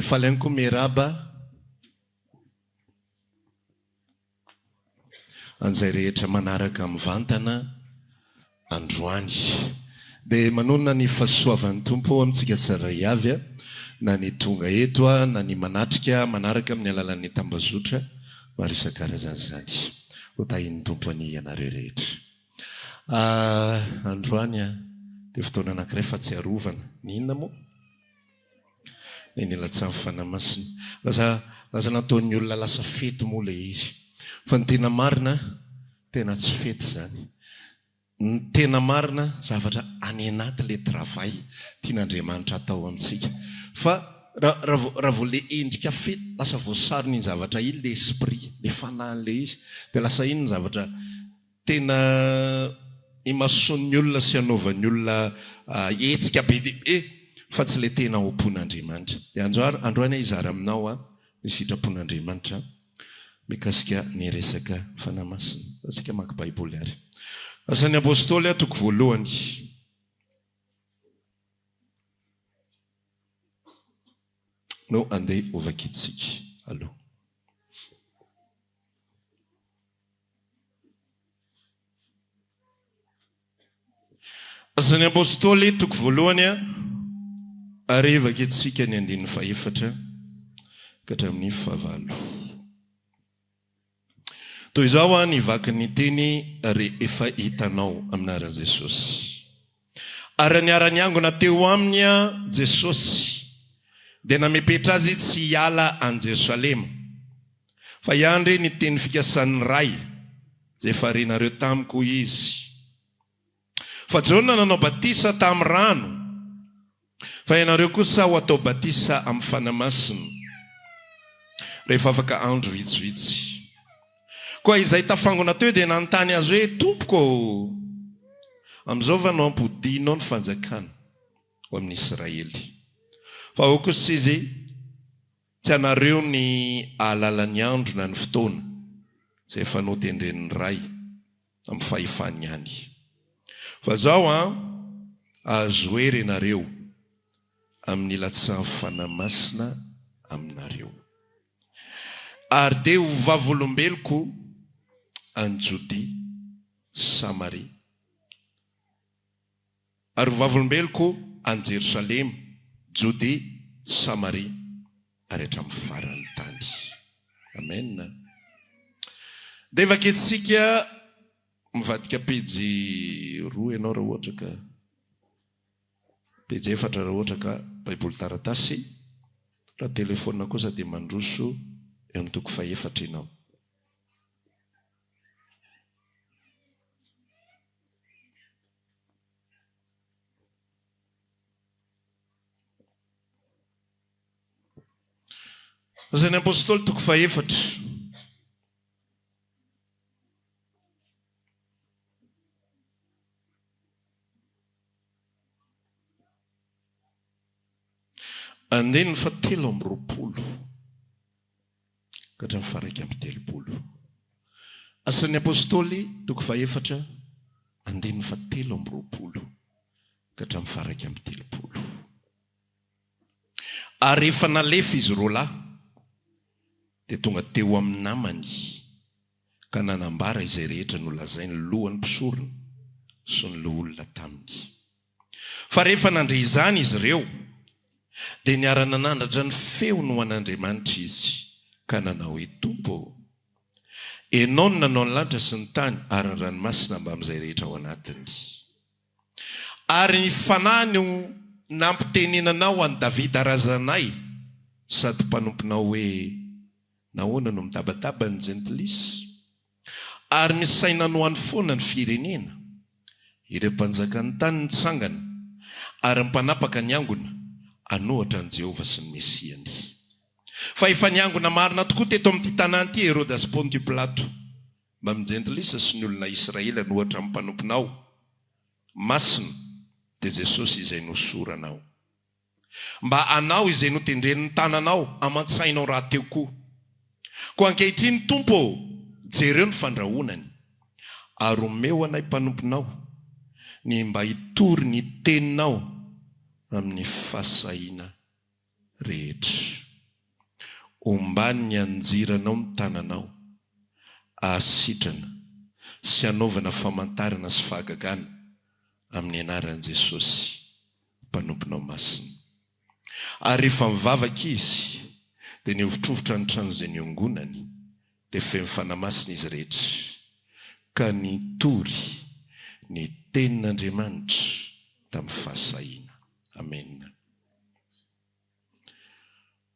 faly ihany koa miarahaba an'izay rehetra manaraka mivantana androany. Dia manonona ny fahasoavan'ny Tompo amintsika tsirairay avy, na ny tonga eto na ny manatrika manaraka amin'ny alalan'ny tambazotra maro isan-karazany izany. Ho tahin'ny Tompo anie ianareo rehetra. Androany dia fotoana anankiray fahatsiarovana ny inona moa? Ny nilatsahan'ny Fanahy Masina. Lasa lasa nataon'ny olona lasa fety moa ilay izy. Fa ny tena marina, tena tsy fety izany. Ny tena marina, zavatra any anaty ilay travail tian'Andriamanitra hatao amintsika. Fa raha raha vao raha vao ilay endrika fety, lasa voasaron'iny zavatra iny ilay esprit, ilay fanahin'ilay izy. Dia lasa iny ny zavatra Tena imasoan'ny olona sy anaovan'ny olona hetsika be dia be fa tsy ilay tena ao am-pon'Andriamanitra. Dia androany aho hizara aminao ny sitrapon'Andriamanitra mikasika ny resaka Fanahy Masina. Antsika maka Baiboly ary. Asan'ny Apostoly toko voalohany. No andeha hovakintsika aloha. Asan'ny Apostoly, toko voalohany, ary vakintsika ny andininy fahefatra ka hatramin'ny fahavalo. Toy izao ny vakin'ny teny rehefa hitanao amin'ny anaran'i Jesosy. Ary niara-niangona teo aminy Jesosy, dia namepetra azy tsy hiala an'i Jerosalema, fa hiandry ny teny fikasan'ny Ray, izay efa renareo tamiko izy. Fa Jaona nanao batisa tamin'ny rano, Fa ianareo kosa ho atao batisa amin'ny Fanahy Masina, rehefa afaka andro vitsivitsy. Koa izay tafangona teo dia nanontany azy hoe, Tompoko ô, amin'izao va no hampodianao ny fanjakana ho amin'ny Israely? Fa hoy kosa izy, Tsy anareo ny hahalala ny andro na ny fotoana izay efa notendren'ny Ray amin'ny fahefany ihany. Fa izao an, ahazo hery ianareo amin'ny ilatsahan'ny Fanahy Masina aminareo. Ary dia ho vavolombeloko any Jodia, Samaria, Ary ho vavolombeloko any Jerosalema, Jodia, Samaria, ary hatramin'ny faran'ny tany. Amen. Dia vakintsika mivadika pejy roa ianao raha ohatra ka pejy efatra raha ohatra ka Baiboly taratasy, raha telefaonina kosa dia mandroso eo amin'ny toko fahefatra ianao. Asan'ny Apostoly toko fahefatra. Andininy fahatelo amby 20. Ka hatramin'ny faha-31. Asan'ny Apostoly, toko fahefatra, andininy fahatelo amby 20 ka hatramin'ny faha-31. Ary rehefa nalefa izy roalahy, dia tonga teo amin'ny namany ka nanambara izay rehetra nolazain'ny lohan'ny mpisorona sy ny loholona taminy. Fa rehefa nandre izany izy ireo, dia niara-nanandratra ny feony ho an'Andriamanitra izy, ka nanao hoe, Tompo ô, Ianao no nanao ny lanitra sy ny tany ary ny ranomasina mbamin'izay rehetra ao anatiny. Ary ny Fanahy no nampitenenanao an'i Davida razanay sady mpanomponao hoe, Nahoana no mitabataba ny jentilisa? Ary misaina ny ho any foana ny firenena. Ireo mpanjakan'ny tany nitsangana, ary ny mpanapaka niangona, hanohatra an'i Jehovah sy ny Mesiany. Fa efa niangona marina tokoa teto amin'ity tanàna ity Heroda sy Pontio Pilato, mbamin'ny jentilisa sy ny olona Israely hanohatra amin'ny mpanomponao masina, dia Jesosy izay nohosoranao. Mba hanao izay notendren'ny tananao aman-tsainao rahateo koa. Koa ankehitriny, Tompo ô, jereo ny fandrahonany, ary omeo anay mpanomponao ny mba hitory ny teninao amin'ny fahasahiana rehetra. Ombany ny anjiranao ny tananao, ahasitrana sy hanaovana famantarana sy fahagagana amin'ny anaran'i Jesosy Mpanomponao masina. Ary rehefa nivavaka izy, dia nihovitrovitra ny trano izay niongonany, dia feno Fanahy Masina izy rehetra, ka nitory ny tenin'Andriamanitra tamin'ny fahasahiana. Amena.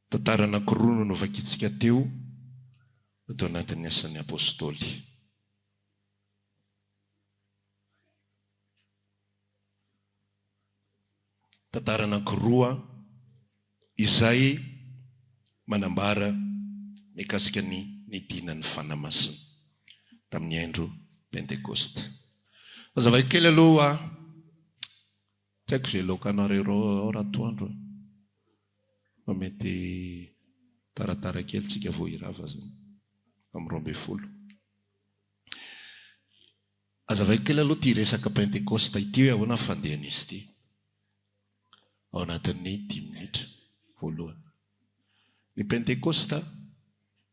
Tantara anankiroa no novakintsika teo tao anatin'ny Asan'ny Apostoly. Tantara anankiroa izay manambara mikasika ny nidinan'ny Fanahy Masina tamin'ny andro Pentekosta. Hazavaiko kely aloha, tsy haiko izay laokanareo ao ratoandro e, fa mety taratara kely tsika vao hirava zany amin'ny 12. Azavaiko kely aloha ity resaka Pentekosta ity hoe ahoana ny fandehan'izy ity. Ao anatin'ny dimy minitra voalohany. Ny Pentekosta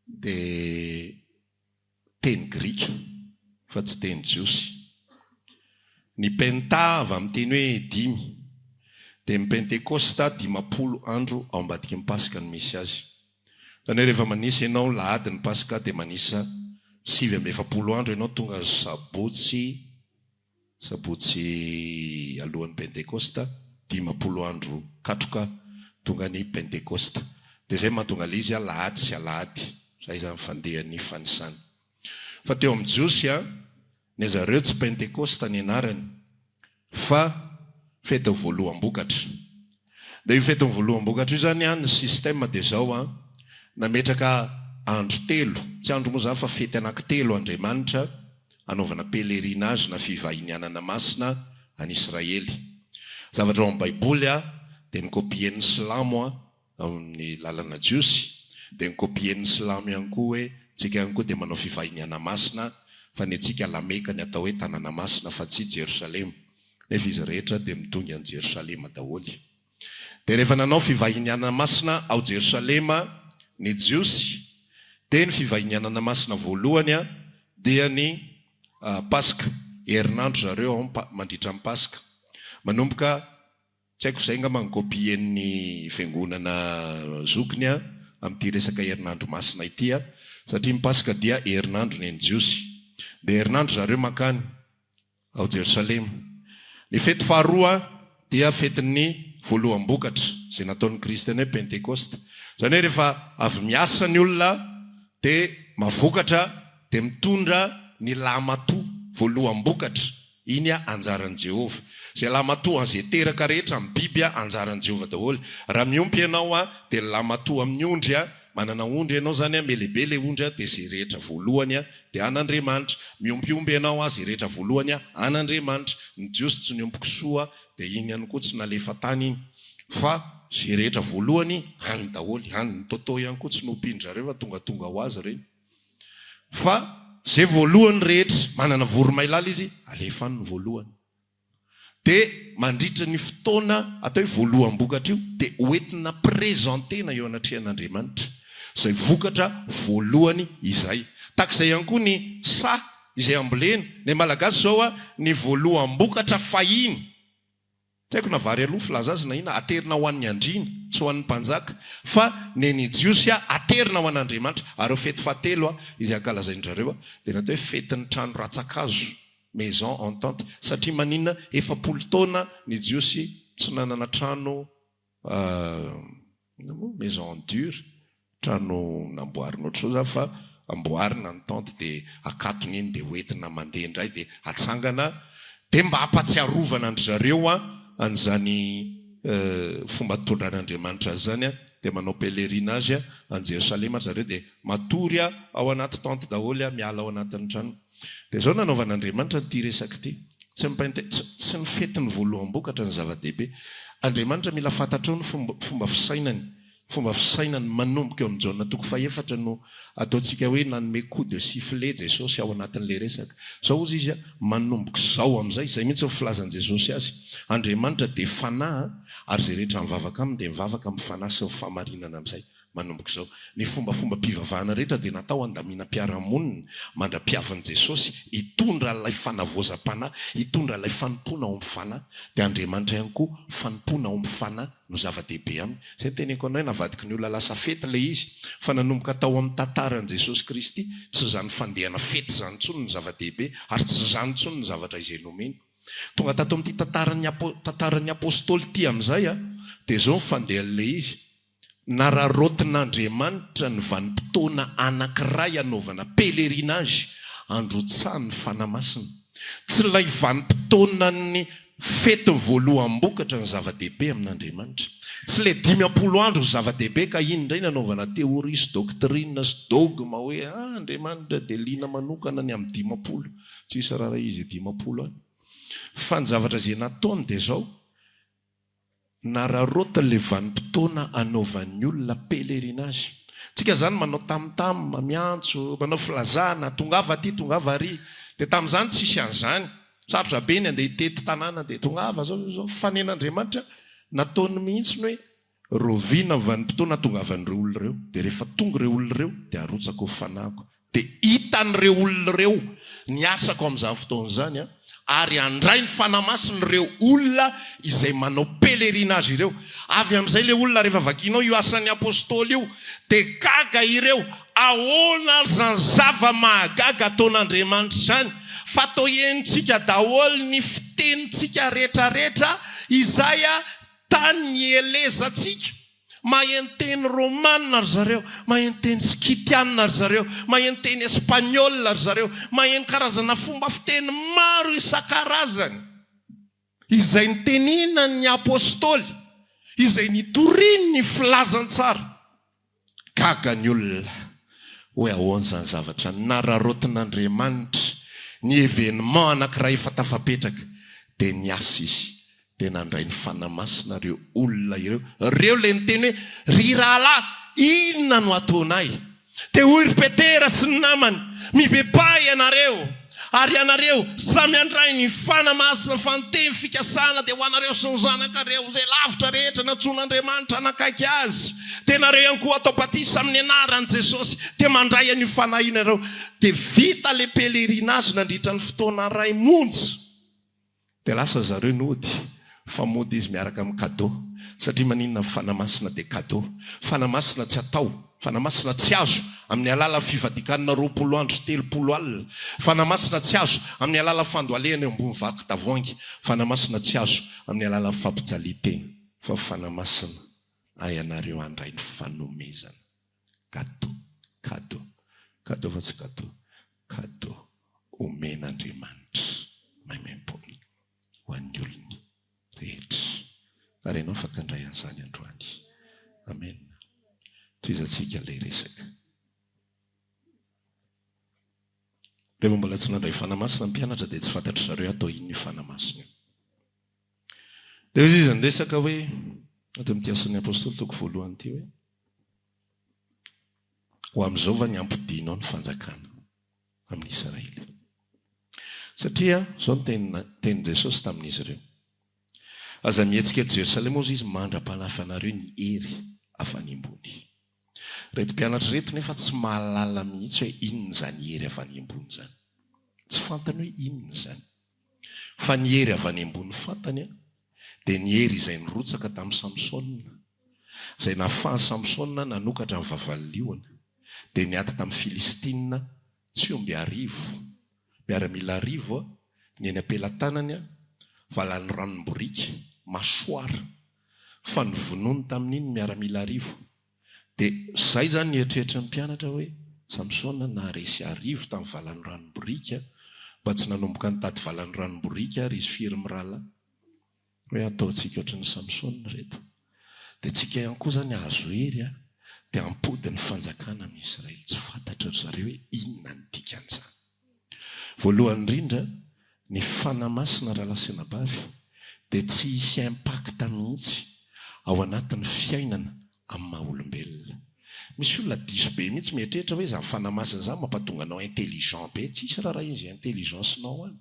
dia teny grika fa tsy teny jiosy. Ny Penta avy amin'ny teny hoe dimy. Dia ny Pentekosta 50 andro ao ambadiky ny Paska no misy azy. Izany hoe rehefa manisa ianao lahady ny Paska dia manisa 49 andro ianao tonga sabotsy sabotsy alohan'ny Pentekosta, 50 andro katroka tonga ny Pentekosta. Dia izay mahatonga ilay izy alahady sy alahady. Izay izany fandehan'ny fanisana. Fa teo amin'ny Jiosy Ny zareo tsy Pentekosta ny anarany fa fetin'ny voaloham-bokatra. Dia io fetin'ny voaloham-bokatra io izany an, ny système dia izao an, nametraka andro telo, tsy andro moa izany fa fety anankitelo Andriamanitra hanaovana pèlerinage na fivahinianana masina any Israely. Zavatra ao amin'ny baiboly an, dia nokopien'ny silamo an, amin'ny lalana jiosy, dia ny-copier-n'ny silamo ihany koa hoe tsika ihany koa dia manao fivahiniana masina fa ny antsika Lameka ny atao hoe tanàna masina fa tsy Jerosalema, nefa izy rehetra dia midongy any Jerosalema daholo. Dia rehefa nanao fivahinianana masina ao Jerosalema ny jiosy dia ny fivahinianana masina voalohany dia ny Paska, herinandro zareo ao mandritra ny Paska, manomboka Tsy haiko izay angamba ny copier-n'ny fiangonana zokiny a amin'ity resaka herinandro masina ity a, satria ny paska dia herinandro ny an'ny jiosy. Dia herinandro zareo mankany ao Jerosalema. Ny fety faharoa dia fetin'ny voaloham-bokatra izay nataon'ny kristiana hoe Pentekosta. Izany hoe rehefa avy miasa ny olona dia mavokatra dia mitondra ny lahimatoa voaloham-bokatra Iny a anjaran'i Jehovah. Izay lahimatoa an'izay teraka rehetra amin'ny biby a anjaran'i Jehovah daholo. Raha miompy ianao a dia ny lahimatoa amin'ny ondry a, manana ondry ianao izany a, mihalehibe ilay ondry a, dia izay rehetra voalohany a dia an'Andriamanitra. Miompy omby ianao a, izay rehetra voalohany a an'Andriamanitra. Ny Jiosy tsy niompy kisoa dia iny ihany koa tsy nalefa tany iny fa izay rehetra voalohany any daholo, any. Ny tôtô ihany koa tsy nompian-dry zareo fa tongatonga ho azy ireny. Fa zay voalohany rehetra manana voromailala izy alefa any ny voalohany. De mandritra ny fotoana atao hoe voaloham-bokatra io de hoentina presenter-na eo anatrehan'Andriamanitra izay vokatra voalohany izay. Tahaka izay ihany koa ny saha izay ambolena. Ny Malagasy izao ny voaloham-bokatra fahiny Tsy haiko na vary aloha filaza azy na inona, aterina ho an'ny andriana sy ho an'ny mpanjaka, fa nen'i Jiosy aterina ho an'Andriamanitra. Ary eo fety fahatelo izay ankalazain-dry zareo dia natao hoe fetin'ny trano rantsan-kazo, maison en tente, satria maninona, 40 taona ny Jiosy tsy nanana trano Inona moa? Maison en dur, trano namboarina ohatr'izao izany fa amboarina ny tente dia akatona iny dia hoentina mandeha indray dia atsangana dia mba hampatsiarovana an-dry zareo an'izany fomba nitondran'Andriamanitra azy izany dia manao pèlerinage any Jerosalema ry zareo dia matory ao anaty tente daholo miala ao anatin'ny trano. Dia izao nanaovan'Andriamanitra an'ity resaka ity, tsy ny pente, tsy, tsy ny fetin'ny voaloham-bokatra no zava-dehibe. Andriamanitra mila fantatrao ny fomba, fomba fisainany. Fomba fisainany manomboka eo amin'ny Jaona toko fahefatra no ataontsika hoe nanome coup de sifflet Jesosy ao anatin'ilay resaka. Izao hozy Izy, manomboka izao amin'izay, izay mihitsy ny filazan'i Jesosy azy, Andriamanitra dia Fanahy ary izay rehetra mivavaka Aminy dia mivavaka amin'ny Fanahy sy ny fahamarinana amin'izay. Manomboka izao, ny fombafombam-pivavahana rehetra dia natao handaminam-piarahamonina mandra-piavin'i Jesosy hitondra ilay fanavaozam-panahy, hitondra ilay fanompoana ao amin'ny fanahy. Dia Andriamanitra ihany koa, fanompoana ao amin'ny fanahy no zava-dehibe aminy. Izay no teneniko anao hoe navadiky ny olona lasa fety ilay izy, fa nanomboka tao amin'ny tantaran'i Jesosy Kristy, tsy izany fandehana fety izany intsony no zava-dehibe, ary tsy izany intsony no zavatra izay nomeny. Tonga tato amin'ity tantaran'ny tantaran'ny Apostoly ity amin'izay, dia izao ny fandehan'ilay izy. Nararaotin'Andriamanitra ny vanim-potoana anankiray hanaovana pèlerinage handrotsahan'ny Fanahy Masina. Tsy ilay vanim-potoanan'ny fetin'ny voaloham-bokatra ny zava-dehibe amin'Andriamanitra. Tsy ilay 50 andro ny zava-dehibe ka iny indray no anaovana théorie sy doctrine sy dogme hoe ah Andriamanitra dia liana manokana ny amin'ny 50. Tsisy raharaha izy 50 any. Fa ny zavatra izay nataony dia izao, Nararaotiny le vanim-potoana anaovan'ny olona pèlerinage. Tsika zany manao tam tam, miantso, manao filazana, tongava aty, tongava ary. Dia tamin'izany tsisy an'izany. Sarotra be ny andeha hitety tanàna dia tongava zao zao zao. Fa nen'Andriamanitra nataony mihitsy ny hoe rahoviana ny vanim-potoana hatongavan'ireo olona ireo. Dia rehefa tonga ireo olona ireo dia arotsako ny fanahiko. Dia hitan'ireo olona ireo ny asako amin'izany fotoana izany, ary handray ny Fanahy Masina ireo olona izay manao pèlerinage ireo. Avy amin'izay ilay olona rehefa vakianao io Asan'ny Apostoly io, dia gaga ireo, ahoana ary izany zava-mahagaga ataon'Andriamanitra izany, fa toa henontsika daholo ny fitenintsika rehetrarehetra izay tany nielezantsika. Maheno teny romana ry zareo, maheno teny skitiana ry zareo, maheno teny espaniola ry zareo, maheno karazana fomba fiteny maro isan-karazany izay nitenenan'ny apostoly, izay nitoriany ny filazantsara. Gaga ny olona hoe ahoana izany zavatra nararaotin'Andriamanitra ny événement anankiray efa tafapetraka dia niasa izy dia nandray ny Fanahy Masina ireo olona ireo, ireo ilay niteny hoe ry rahalahy inona no ataonay? Dia hoy ry Petera sy ny namany, Mibebaha ianareo, ary ianareo samy handray ny Fanahy Masina, fa ny teny fikasana dia ho anareo sy ny zanakareo, izay lavitra rehetra nantsoin'Andriamanitra hanakaiky azy. Dia nareo ihany koa atao batisa amin'ny anaran'i Jesosy, dia mandray an'io Fanahy io nareo. Dia vita ilay pèlerinage nandritra ny fotoana iray monja. Dia lasa zareo nody, fa mody izy miaraka amin'ny cadeau, satria maninona ny Fanahy Masina dia cadeau. Fanahy Masina tsy atao, Fanahy Masina tsy azo amin'ny alalan'ny fivadikanina 20 andro sy 30 alina, Fanahy Masina tsy azo amin'ny alalan'ny fandohalehana eo ambony vaky tavoahangy, Fanahy Masina tsy azo amin'ny alalan'ny fampijalian-tena, fa Fanahy Masina ahy anareo handray ny fanomezana, cadeau, cadeau, cadeau fa tsy gâteau, cadeau omen'Andriamanitra maimaimpoana ho an'ny olony rehetra. Ary ianao afaka handray an'izany androany. Amena. Tohizantsika ilay resaka. Rehefa mbola tsy nandray Fanahy Masina ny mpianatra dia tsy fantatry zareo atao inona io Fanahy Masina io. Dia hoy izy niresaka hoe, ato amin'ity Asan'ny Apostoly toko voalohany ity hoe, Ho amin'izao va ny hampodianao ny fanjakana amin'i Israely? Satria izao no tenin'i Jesosy tamin'izy ireo, Aza mihetsika eto Jerosalema, hozy izy, mandra-panafanareo ny hery avy any ambony. Ireto mpianatra ireto nefa tsy mahalala mihitsy hoe inona izany hery avy any ambony izany. Tsy fantany hoe inona izany. Fa ny hery avy any ambony fantany dia ny hery izay nirotsaka tamin'i Samsona, izay nahafahan'i Samsona nanokatra ny vavan'ny liona, dia niady tamin'ny Filistina tsy omby arivo, miaramila arivo, ny eny am-pelatanany, valanoranom-boriky, mâchoire, fa novonoiny tamin'iny ny miaramila arivo. Dia izay izany ny eritreritry ny mpianatra hoe Samsona naharesy arivo tamin'ny valanoranom-boriky, mba tsy nanomboka nitady valanoranom-boriky ary izy firy mirahalahy. Hoe ataontsika ohatran'i Samsona ireto. Dia tsika ihany koa izany hahazo hery dia hampody ny fanjakana amin'i Israely. Tsy fantatry ry zareo hoe inona ny dikan'izany. Voalohany indrindra, ny Fanahy Masina rahalahy sy anabavy dia tsy hisy impact mihitsy ao anatin'ny fiainana amin'ny maha olombelona. Misy olona diso be mihitsy mieritreritra hoe izany Fanahy Masina izany mampatonga anao intelligent be. Tsisy raharahian'izay intelligence-nao any.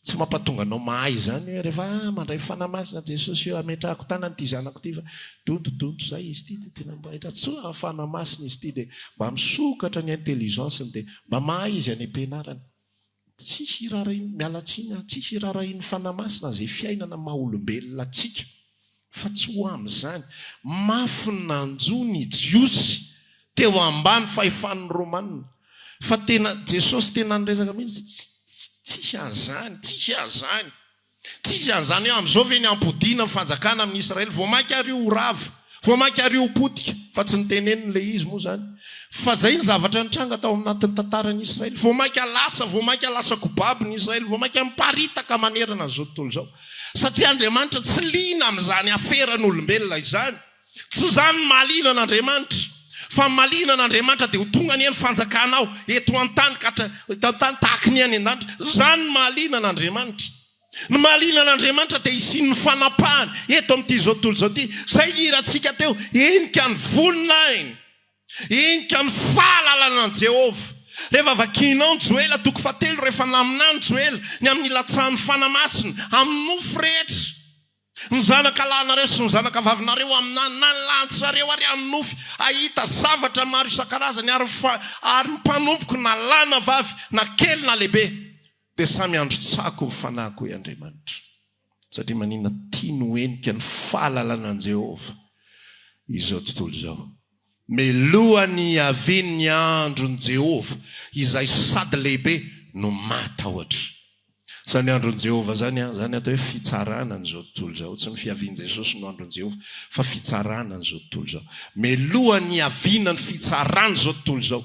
Tsy mampatonga anao mahay izany hoe rehefa ah mandray Fanahy Masina Jesosy eo ametrahako tanana ity zanako ity fa dontodonto izay izy ity dia tena mba hitratsoa ny Fanahy Masina izy ity dia mba misokatra ny intelligence-ny dia mba mahay izy any am-pianarana. Tsisy irarahian'ny, miala tsiny aho, tsisy irarahian'ny Fanahy Masina izay fiainana maha olombelona antsika fa tsy ho amin'izany. Mafy ny nanjo ny Jiosy teo ambany fahefan'ny Romana. Fa tena, Jesosy tena niresaka mihitsy, tsisy an'izany, tsisy an'izany. Tsisy an'izany hoe amin'izao ve ny hampodiana ny fanjakana amin'i Israely, vao mainka ary io ho rava, vao mainka ary io ho potika, fa tsy noteneniny ilay izy moa izany. Fa izay ny zavatra nitranga tao anatin'ny tantaran'i Israely, vao mainka lasa, vao mainka lasa kobabo ny Israely, vao mainka miparitaka manerana an'izao tontolo izao. Satria Andriamanitra tsy liana amin'izany aferan'olombelona izany. Tsy izany ny mahaliana an'Andriamanitra. Fa ny mahaliana an'Andriamanitra dia ho tonga anie ny fanjakanao eto an-tany ka hatra eto an-tany tahaka ny any an-danitra. Izany ny mahaliana an'Andriamanitra. Ny mahaliana an'Andriamanitra dia hisian'ny fanapahany eto amin'ity izao tontolo izao ity. Izay ny hirantsika teo, henika ny voninahiny. Henika ny fahalalana an'i Jehovah. Rehefa vakinao ny Joela toko fahatelo, rehefa naminany Joela ny amin'ny hilatsahan'ny Fanahy Masina amin'ny nofo rehetra, ny zanaka lahinareo sy ny zanaka vavinareo haminany, na ny lahintsareo ary hanonofy, hahita zavatra maro isan-karazany, ary ny ary ny mpanompoko na lahy na vavy, na kely na lehibe, dia samy handrotsahako ny fanahiko, hoy Andriamanitra. Satria maninona? Tiany ho henika ny fahalalana an'i Jehovah izao tontolo izao. Melohan'ny hiavian'ny andron'i Jehovah, izay sady lehibe no mahatahotra. Izany andron'i Jehovah izany, izany atao hoe fitsarana an'izao tontolo izao. Tsy ny fiavian'i Jesosy no andron'i Jehovah, fa fitsarana an'izao tontolo izao. Melohan'ny hiaviana ny fitsaran'izao tontolo izao,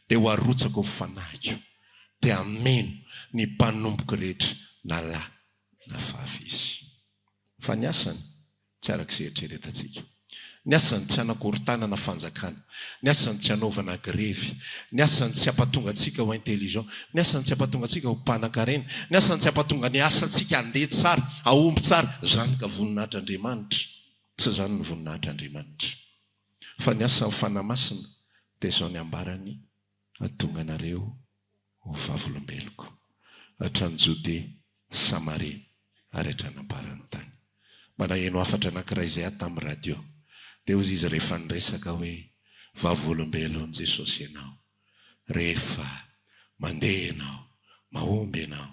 dia ho arotsako ny fanahiko, dia hameno ny mpanompoko rehetra na lahy na vavy izy. Fa ny asany tsy araka izay eritreretantsika. Ny asany tsy hanakorontanana fanjakana. Ny asany tsy hanaovana grevy. Ny asany tsy hampatonga antsika ho intelligent. Ny asany tsy hampatonga antsika ho mpanankarena. Ny asany tsy hampatonga ny asantsika handeha tsara, hahomby tsara. Izany ka voninahitr'Andriamanitra. Tsy izany ny voninahitr'Andriamanitra. Fa ny asan'ny Fanahy Masina dia izao ny ambarany hahatonga anareo ho vavolombeloko, hatrany Jodea, Samaria ary hatrany am-paran'ny tany. Mba naheno hafatra anankiray izay aho tamin'ny radio. Dia hozy izy rehefa niresaka hoe, Vavolombelon'i Jesosy ianao. Rehefa mandeha ianao, mahomby ianao,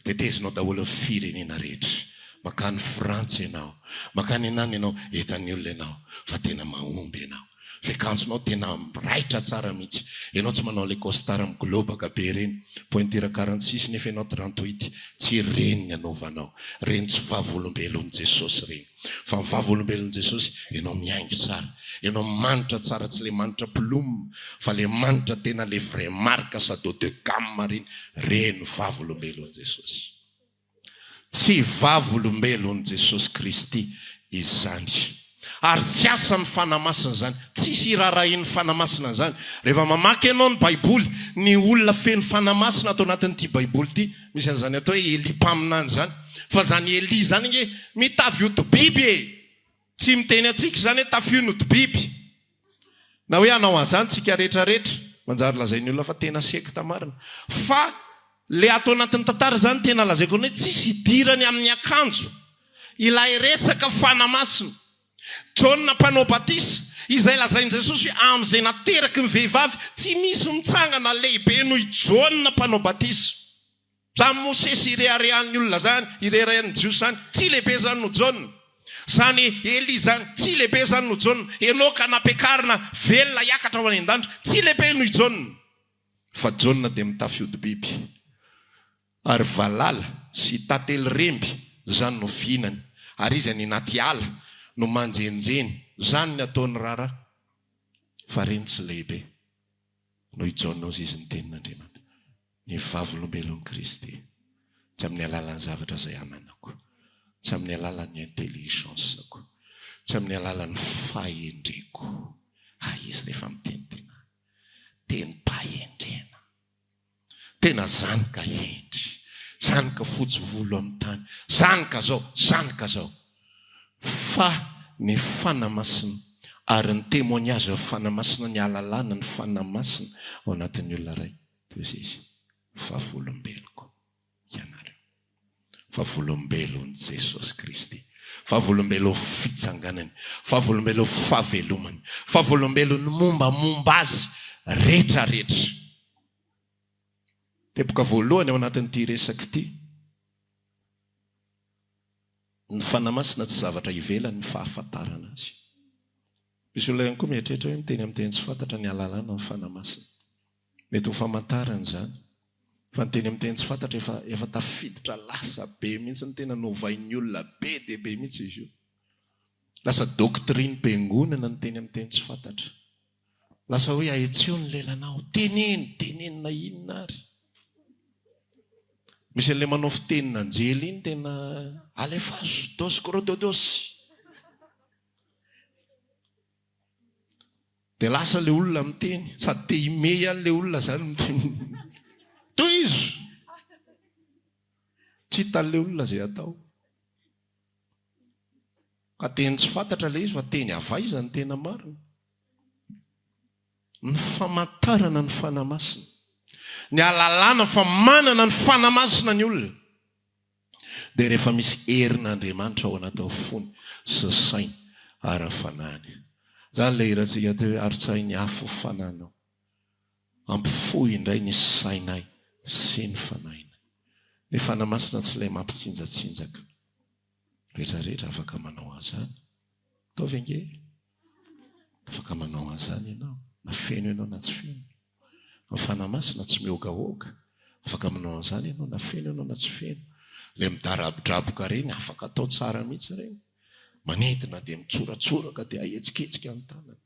tetezinao daholo ny firenena rehetra. Mankany Frantsa ianao, mankany anany ianao, hitan'ny olona ianao fa tena mahomby ianao. Fiakanjonao tena raitra tsara mihitsy. Ianao tsy manao ilay costard miglobaka be ireny, pointure 46 nefa ianao 38. Tsy ireny ny anaovanao. Ireny tsy vavolombelon'i Jesosy ireny. Fa ny vavolombelon'i Jesosy, ianao mihaingo tsara, ianao manitra tsara, tsy ilay manitra plume fa ilay manitra tena ilay vrai marque sady haut de gamme ireny, ireny vavolombelon'i Jesosy. Tsy vavolombelon'i Jesosy Kristy izany. Ary tsy asan'ny Fanahy Masina izany. Tsisy iraharahian'ny Fanahy Masina an'izany. Rehefa mamaky ianao ny Baiboly, ny olona feno Fanahy Masina ato anatin'ity Baiboly ity, misy an'izany atao hoe Elia mpaminany izany. Fa izany Elia izany ange mitavy hodi-biby e! Tsy miteny antsika izany hoe tafio ny hodi-biby. Na hoe hanao an'izany tsika rehetra rehetra, manjary lazain'ny olona fa tena sekta marina. Fa le ato anatin'ny tantara izany tena lazaiko anao hoe tsisy idirany amin'ny akanjo ilay resaka fanahy masina. Jaona mpanao batisa, izay lazain'i Jesosy hoe amin'izay nateraky ny vehivavy, tsy misy mitsangana lehibe noho i Jaona mpanao batisa. Zany Mosesy ireharehan'ny olona zany, ireharehan'ny Jiosy zany, tsy lehibe zany no Jaona. Zany Elia zany, tsy lehibe zany no Jaona. Enoka nampiakarina velona hiakatra ho any an-danitra, tsy lehibe noho i Jaona. Fa Jaona dia mitafy hodi-biby, ary valala sy tantely remby, zany no fihinany, ary izy any anaty ala no manjenjeny, zany ny ataony raharaha. Fa reny tsy lehibe noho i Jaona hozy izy ny tenin'Andriamanitra. Ny vavolombelon'i Kristy, tsy amin'ny alalan'ny zavatra izay ananako, tsy amin'ny alalan'ny intelligence-ko, tsy amin'ny alalan'ny fahendreko. Hay izy rehefa miteny tena tenim-pahendrena. Tena zany ka hendry, zany ka fotsy volo amin'ny tany, zany ka zao, zany ka zao. Fa ny Fanahy Masina ary ny témoignage-n'ny Fanahy Masina, ny ahalalana ny Fanahy Masina ao anatin'ny olona iray. Dia hoy izy, Vavolombeloko ianareo. Vavolombelon'i Jesosy Kristy. Vavolombelon'ny fitsanganany. Vavolombelon'ny fahavelomany. Vavolombelon'ny mombamomba Azy rehetrarehetra. Teboka voalohany ao anatin'ity resaka ity, ny Fanahy Masina tsy zavatra ivelany ny fahafantarana azy. Misy olona ihany koa mieritreritra hoe miteny amin'ny teny tsy fantatra ny ahalalana ny Fanahy Masina. Mety ho famantarana izany. Fa ny teny amin'ny teny tsy fantatra efa efa tafiditra lasa be mihitsy ny tena novain'ny olona be dia be mihitsy izy io. Lasa doctrine-piangonana ny teny amin'ny teny tsy fantatra. Lasa hoe ahetseo ny lelanao, teneno, tenenina inona ary? Misy an'ilay manao fitenin'anjely iny tena alefaso, dos grododos. Dia lasa ilay olona miteny, sady te himehy ihany ilay olona izany miteny. Tohizo! Tsy hitan'ilay olona izay atao. Ka teny tsy fantatra ilay izy fa teny avy aiza no tena marina? Ny famantarana ny Fanahy Masina. Ny ahalalana fa manana ny Fanahy Masina ny olona dia rehefa misy herin'Andriamanitra ao anatin'ny fony sy ny sainy ary ny fanahiny. Izany ilay hirantsika teo hoe Arotsahy ny afo fananao. Ampifoha indray ny sainay sy ny fanahinay. Ny Fanahy Masina tsy ilay mampitsinjatsinjaka. Rehetra rehetra afaka manao an'izany. Ataovy ange e. Afaka manao an'izany ianao, na feno ianao na tsy feno. Ny Fanahy Masina tsy mihogahoga. Afaka manao an'izany ianao na feno ianao na tsy feno. Ilay midarabodraboka ireny, afaka atao tsara mihitsy ireny. Manidina dia mitsoratsoraka dia ahetsiketsika ny tanana.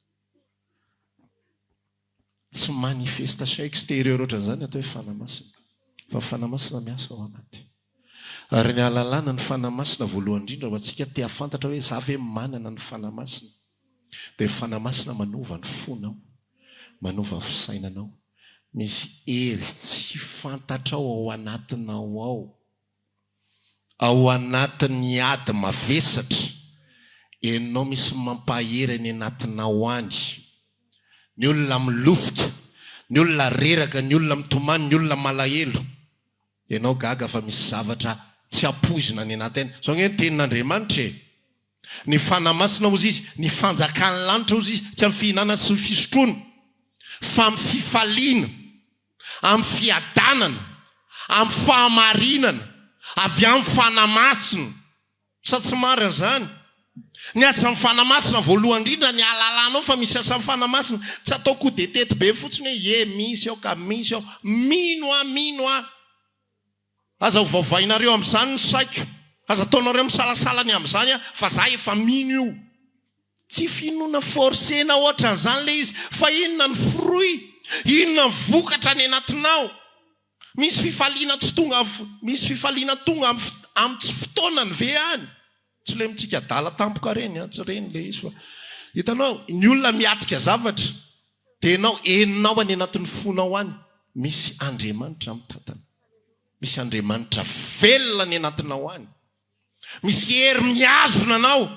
Tsy manifestation extérieure ohatran'izany ny atao hoe Fanahy Masina. Fa ny Fanahy Masina miasa ao anaty. Ary ny ahalalana ny Fanahy Masina voalohany indrindra ho antsika te hahafantatra hoe za ve manana ny Fanahy Masina dia ny Fanahy Masina manova ny fonao, manova ny fisainanao. Misy hery tsy fantatrao ao anatinao ao. Ao anatin'ny ady mavesatra, enao misy mampahery any anatinao any. Ny olona milofika, ny olona reraka, ny olona mitomany, ny olona malahelo. Enao gaga fa misy zavatra tsy ampoizina any anaty any. Zao ange ny tenin'Andriamanitra e! Ny Fanahy Masina hozy izy, ny fanjakan'ny lanitra hozy izy, tsy amin'ny fihinanana sy ny fisotroana, fa amin'ny fifaliana, amin'ny fiadanana, amin'ny fahamarinana, avy amin'ny Fanahy Masina. Sa tsy marina izany? Ny asan'ny Fanahy Masina voalohany indrindra ny ahalalanao fa misy asan'ny Fanahy Masina. Tsy atao coup de tete be fotsiny hoe ie misy ao ka misy ao. Mino aho, mino aho. Aza ovaovainareo amin'izany ny saiko. Aza ataonareo misalasala ny amin'izany aho fa za efa mino io. Tsy finoana forcer-na ohatran'izany ilay izy fa inona ny fruit, inona ny vokatra any anatinao. Misy fifaliana tsy tonga misy fifaliana tonga amin'ny tsy fotoanany ve any? Tsy ilay mitsiky adala tampoka ireny an, tsy ireny ilay izy fa hitanao ny olona miatrika zavatra dia ianao henonao any anatin'ny fonao any misy Andriamanitra mitantana. Misy Andriamanitra velona any anatinao any. Misy hery mihazona anao.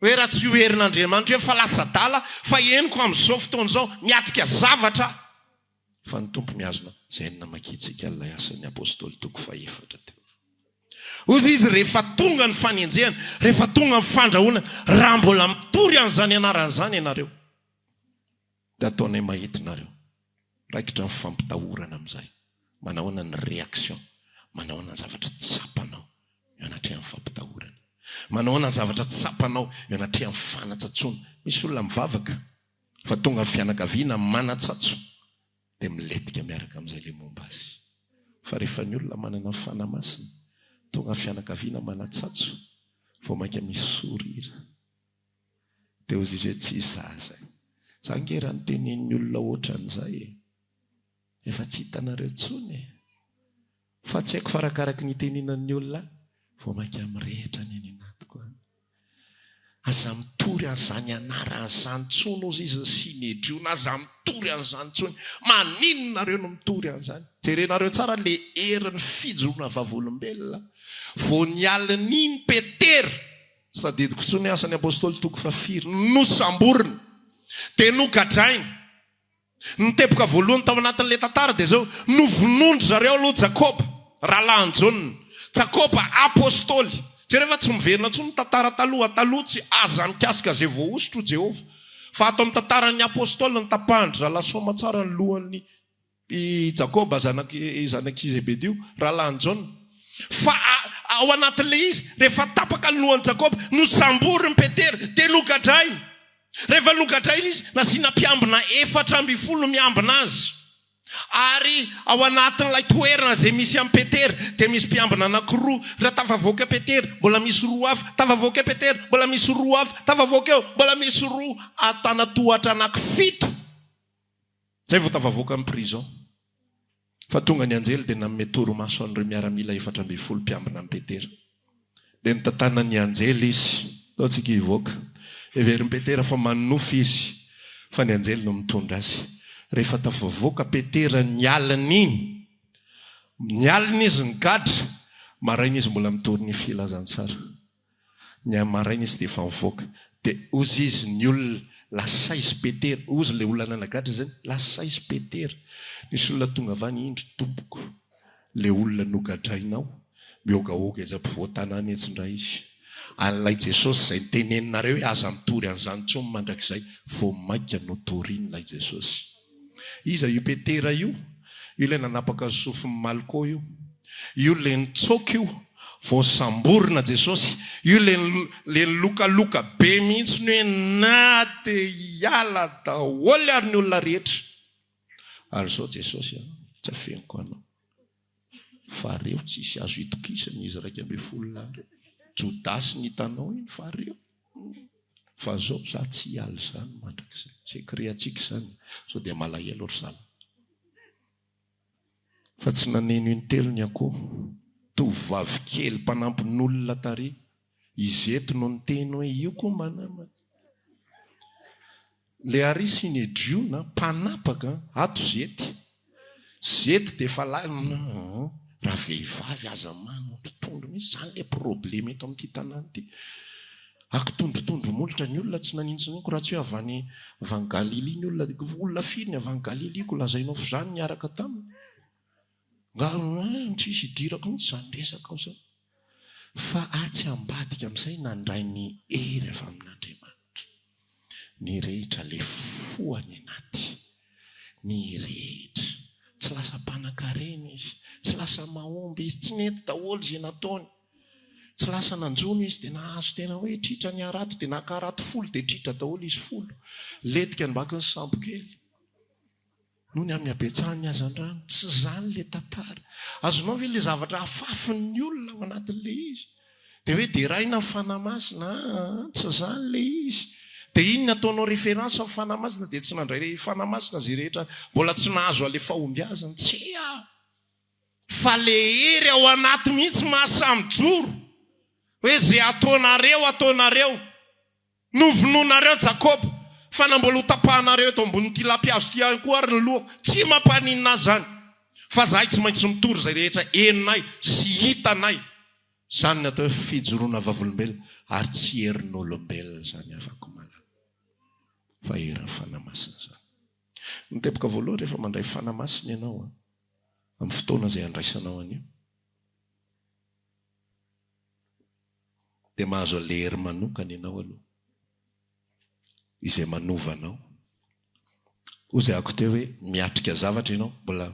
Hoe raha tsy io herin'Andriamanitra io efa lasa adala fa henoko amin'izao fotoana izao miatrika zavatra aho. Fa ny Tompo mihazona izay no namakiantsika an'ilay asan'ny Apostoly toko fahefatra teo. Hoy izy rehefa tonga ny fanenjehana, rehefa tonga ny fandrahonana, raha mbola mitory an'izany anarana izany ianareo dia ataonay mahita nareo. Raikitra ny fampitahorana amin'izay. Manahoana ny réaction? Manahoana ny zavatra tsapanao eo anatrehan'ny fampitahorana? Manahoana ny zavatra tsapanao eo anatrehan'ny fanatsatsoana? Misy olona mivavaka fa tonga ny fianakaviana manatsatso dia milentika miaraka amin'izay ilay momba azy. Fa rehefa ny olona manana ny Fanahy Masina, tonga ny fianakaviana manatsatso, vao mainka misy sourire. Dia hozy izy hoe tsy izaho izay. Za ange raha notenenin'ny olona ohatran'izay e! Efa tsy hitanareo intsony e! Fa tsy haiko fa arakaraky ny itenenan'ny olona ahy vao mainka mirehitra ny any anatiko any. Aza mitory an'izany anarana izany intsony hozy izy ny Synedriona, aza mitory an'izany intsony. Maninona nareo no mitory an'izany? Jerenareo tsara le herin'ny fijoroana vavolombelona. Vao ny alin'iny Petera Tsy tadidiko intsony Asan'ny Apostoly toko fahafiry. Nosamborina. Dia nogadraina. Ny teboka voalohany tao anatin'ilay tantara dia izao, novonoin-dry zareo aloha Jakoba, rahalahin'i Jaona. Jakoba apostoly. Jereo fa tsy miverina intsony ny tantara taloha. Taloha tsy aza mikasika izay voahosotro Jehovah. Fa ato amin'ny tantaran'ny apostoly ny tapahan-dry zalahy soamatsara ny lohan'i Jakoba zanak'i zanak'i Zebedio, rahalahin'i Jaona. Fa ao anatin'ilay izy, rehefa tapaka ny lohan'i Jakoba, nosamborin'i Petera, dia nogadrainy. Rehefa nogadraina izy, nasiana mpiambina 14 miambina azy. Ary ao anatin'ilay toerana izay misy an'i Petera, dia misy mpiambina anankiroa. Raha tafavoaka Petera, mbola misy roa hafa. Tafavoaka Petera, mbola misy roa hafa. Tafavoaka eo, mbola misy roa. Antanatohatra anankifito. Izay vao tafavoaka ny prison. Fa tonga ny anjely dia nanome torimaso an'ireo miaramila 14 mpiambina an'i Petera. Dia notantanan'ny anjely izy. Ndao tsika hivoaka. Heverin'i Petera fa manonofy izy, fa ny anjely no mitondra azy. Rehefa tafavoaka Petera ny alin'iny, ny alina izy nigadra, maraina izy mbola mitory ny filazantsara. Ny maraina izy dia efa mivoaka. Dia hozy izy ny olona, lasaizy Petera, hozy ilay olona nanagadra izany, lasaizy Petera. Nisy olona tonga avy any, indro tompoko, ilay olona nogadrainao, mihogahoga etsy ampovoan-tanàna etsy indray izy. An'ilay Jesosy izay noteneninareo hoe aza mitory an'izany intsony mandrakizay, vao mainka notoriny ilay Jesosy. Iza io Petera io? Io ilay nanapaka ny sofin'i Malko io. Io ilay nitsoaka io vao samborina Jesosy. Io ilay ilay nilokaloka be mihitsy ny hoe na dia hiala daholo ary ny olona rehetra. Ary izao Jesosy a, tsy afeniko anao fa reo tsisy azo itokisana izy 11 lahy reo. Jodasy ny hitanao iny fa reo. Fa zao za tsy hiala izany mandrakizay. Secret antsika izany sao dia malahelo ry zalahy. Fa tsy naneno intelo ny akoho. Tovovavy kely mpanampin'olona tary. Izy eto no niteny hoe io koa mba namana. Le ary Synedriona mpanapaka ato zety. Zety dia efa lahy raha vehivavy aza manondrotondro mihitsy zany le problème eto amin'ity tanàna ity. Akitondrotondro molotra ny olona tsy naninona tsy naninona ko raha tsy hoe avy any avy any Galilia ny olona dia olona firy ny avy any Galilia ko lazainao f'izany niaraka taminy? Nga tsisy idirako mihitsy izany resaka ao izany. Fa atsy ambadika amin'izay nandray ny hery avy amin'Andriamanitra. Nirehitra ilay fo any anaty. Nirehitra. Tsy lasa mpanankarena izy. Tsy lasa mahomby izy. Tsy nety daholo izay nataony. Tsy lasa nanjono izy dia nahazo tena hoe tritra ny harato dia naka harato folo dia tritra daholo izy folo. Lentika ny bakin'ny sambo kely. Noho ny amin'ny habetsahan'ny hazandrano. Tsy izany ilay tantara. Azonao ve ilay zavatra afafin'ny olona ao anatin'ilay izy? Dia hoe deraina ny Fanahy Masina, aa, tsy izany ilay izy. Dia iny ny ataonao référence ny Fanahy Masina dia tsy nandray Fanahy Masina izay rehetra mbola tsy nahazo an'ilay fahombiazana. Tsia! Fa ilay hery ao anaty mihitsy mahasahy mijoro hoe izay ataonareo, ataonareo. Novonoinareo Jakoba, fa na mbola hotapahanareo eto ambonin'ity lampihazo ity ihany koa ary ny lohako, tsy mampaninona ahy izany, fa izahay tsy maintsy mitory izay rehetra henonay sy hitanay. Izany ny atao hoe fijoroana vavolombelona, ary tsy herin'olombelona izany havako malala, fa herin'ny Fanahy Masina izany. Ny teboka voalohany rehefa mandray Fanahy Masina ianao, amin'ny fotoana izay andraisanao an'io, Dia mahazo an'ilay hery manokana ianao aloha, izay manova anao. Hoy izay ako teo hoe miatrika zavatra ianao, mbola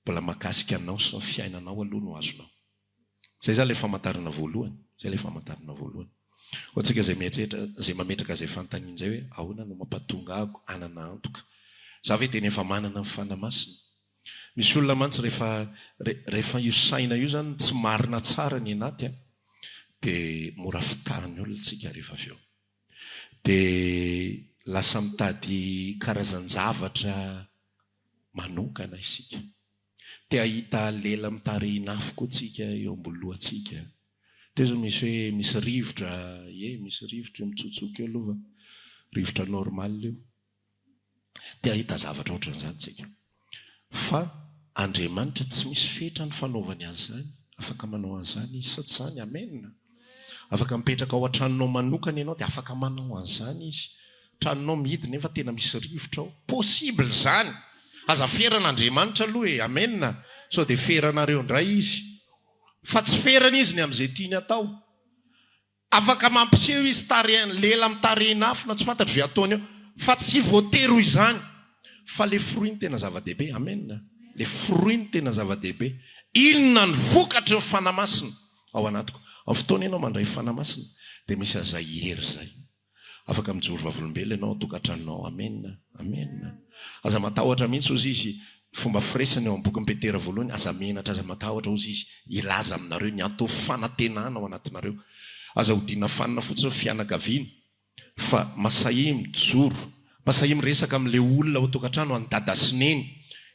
mbola mahakasika anao sy ny fiainanao aloha no azonao. Izay izany ilay famantarana voalohany, izay ilay famantarana voalohany. Ho antsika izay mieritreritra, izay mametraka izay fanontaniana izay hoe ahoana no mampatonga ahy hanana antoka? Za ve tena efa manana ny Fanahy Masina? Misy olona mantsy rehefa rehefa io saina io zany tsy marina tsara ny anaty an, dia mora fitahan'ny olona tsika rehefa avy eo. Dia lasa mitady karazan-javatra manokana isika. Te hahita lela mitarehin'afo koa tsika eo ambony lohantsika. Teo zao misy hoe misy rivotra, ie misy rivotra io mitsotsoka eo aloha fa rivotra normal io. Te hahita zavatra ohatran'izany tsika. Fa Andriamanitra tsy misy fetra ny fanaovany an'izany. Afaka manao an'izany Izy. Sa tsy izany? Amen. Afaka mipetraka ao an-tranonao manokana ianao dia afaka manao an'izany Izy. Tranonao mihidy nefa tena misy rivotra ao. Possible izany. Aza ferana Andriamanitra aloha e. Amen. Sao dia feranareo indray Izy. Fa tsy ferana izy ny amin'izay tiany atao. Afaka mampiseho izy tarehin lela amin'ny tarehin'afo na tsy fantatro izay ataony eo fa tsy voatery ho izany fa le fruit no tena zava-dehibe. Amen. Le fruit no tena zava-dehibe. Inona ny vokatry ny Fanahy Masina ao anatiko? Amin'ny fotoana ianao mandray Fanahy Masina dia misy an'izay hery izay. Afaka mijoro vavolombelona ianao ao an-tokantranonao. Amena. Amena. Aza matahotra mihitsy hozy izy, fomba firesany ao amin'ny bokin'i Petera voalohany, aza menatra, aza matahotra hozy izy, hilaza aminareo ny anton'ny fanantenana ao anatinareo. Aza odiana fanina fotsiny ny fianakaviana, fa masahia mijoro, masahia miresaka amin'ilay olona ao an-tokantrano, an'i dada sy neny,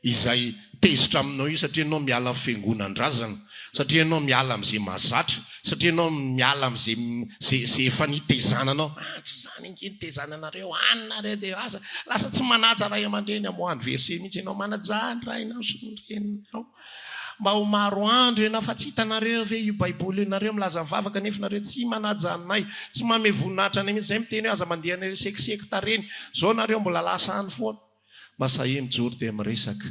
izay tezitra aminao io satria ianao miala amin'ny fiangonan-drazana, satria ianao miala amin'izay mahazatra, satria ianao miala amin'izay izay izay efa nitezana anao, ah tsy izany ange nitezana anareo, any nareo dia lasa lasa tsy manaja ray aman-dreny, amoahany verset mihitsy ianao, manajà ny rainao sy ny reninao, mba ho maro andro ianao, fa tsy hitanareo ve io baiboly io, nareo milaza mivavaka nefa nareo tsy manaja anay, tsy manome voninahitra anay mihitsy, izay miteny hoe aza mandeha any seksekta reny, zao nareo mbola lasa any foana. Masahe mijoro dia miresaka,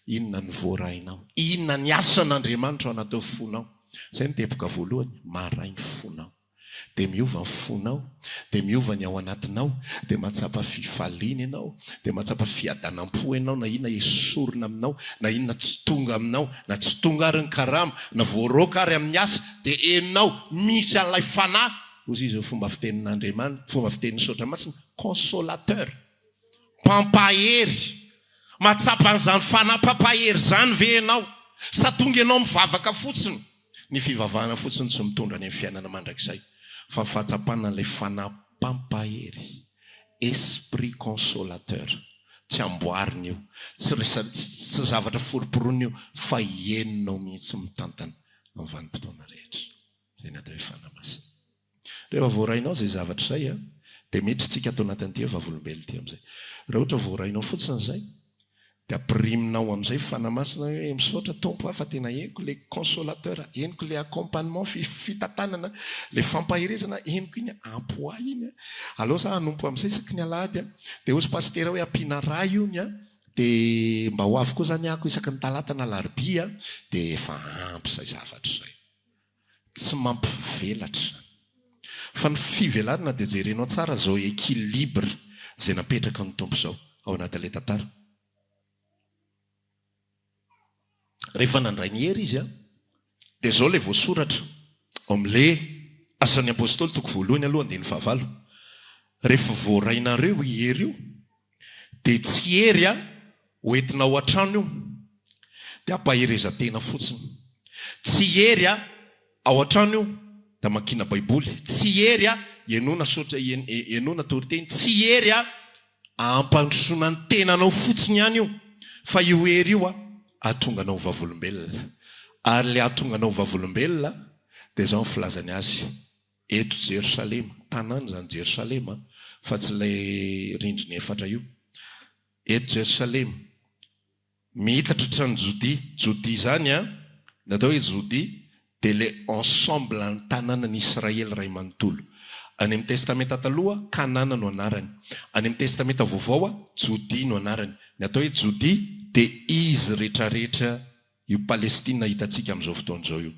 inona no voarainao? Inona ny asan'Andriamanitra ao anatin'ny fonao? Izay no teboka voalohany, maray ny fonao. Dia miova ny fonao, dia miova ny ao anatinao, dia mahatsapa fifaliana ianao, dia mahatsapa fiadanam-po ianao na inona esorina aminao, na inona tsy tonga aminao, na tsy tonga ary ny karama, na voaroaka ary amin'ny asa, dia henonao misy an'ilay Fanahy, hozy izy ny fomba fitenin'Andriamanitra, fomba fitenin'ny Soratra Masina, consolateur. Mpampahery. Mahatsapa an'izany fanahy mpampahery izany ve ianao? Sa tonga ianao mivavaka fotsiny? Ny fivavahana fotsiny tsy mitondra any amin'ny fiainana mandrakizay, fa ny fahatsapana an'ilay fanahy mpampahery, esprit consolateur. Tsy amboarina io, tsy resa, tsy zavatra foromporonina io, fa henonao mihitsy mitantana amin'ny vanim-potoana rehetra. Izay ny atao hoe fanahy masina. Rehefa voarainao izay zavatra izay an, dia miditra tsika ato anatin'ity vavolombelona ity amin'izay. Raha ohatra voarainao fotsiny izay, dia ampiriminao amin'izay Fanahy Masina hoe misaotra Tompo ah fa tena henoko ilay consolateur, henoko ilay accompagnement, fitantanana, ilay fampaherezana, henoko iny, ampy ho ahy iny an. Aleo za hanompo amin'izay isaky ny alahady an. Dia hozy Pasitera hoe ampiana ray io ny an, dia mba ho avy koa izany ako isaky ny talata na alarobia an, dia efa ampy izay zavatra izay. Tsy mampivelatra izany. Fa ny fivelarana dia jerenao tsara izao équilibre izay napetraky ny Tompo izao ao anatin'ilay tantara. Rehefa nandray ny hery izy dia izao ilay voasoratra ao amin'ilay Asan'ny Apostoly toko voalohany aloha andininy fahavalo. Rehefa voarainareo io hery io dia tsy hery ho entina ao an-trano io dia ampaherezan-tena fotsiny. Tsy hery ao an-trano io dia amakiana baiboly. Tsy hery henoina sotra henoina toriteny. Tsy hery ampandrosoana ny tenanao fotsiny ihany io fa io hery io ahatonga anao ho vavolombelona. Ary ilay ahatonga anao ho vavolombelona dia izao ny filazany azy. Eto Jerosalema, tanàna izany Jerosalema fa tsy ilay rindrina efatra io. Eto Jerosalema, mihitatra hatrany Jodia. Jodia izany an, ny atao hoe Jodia dia ilay ensemble ny tanànan'i Israely iray manontolo. Any amin'ny Testamenta Taloha, Kanana no anarany. Any amin'ny Testamenta Vaovao, Jodia no anarany. Ny atao hoe Jodia dia izy rehetrarehetra Io Palestina hitantsika amin'izao fotoana izao io.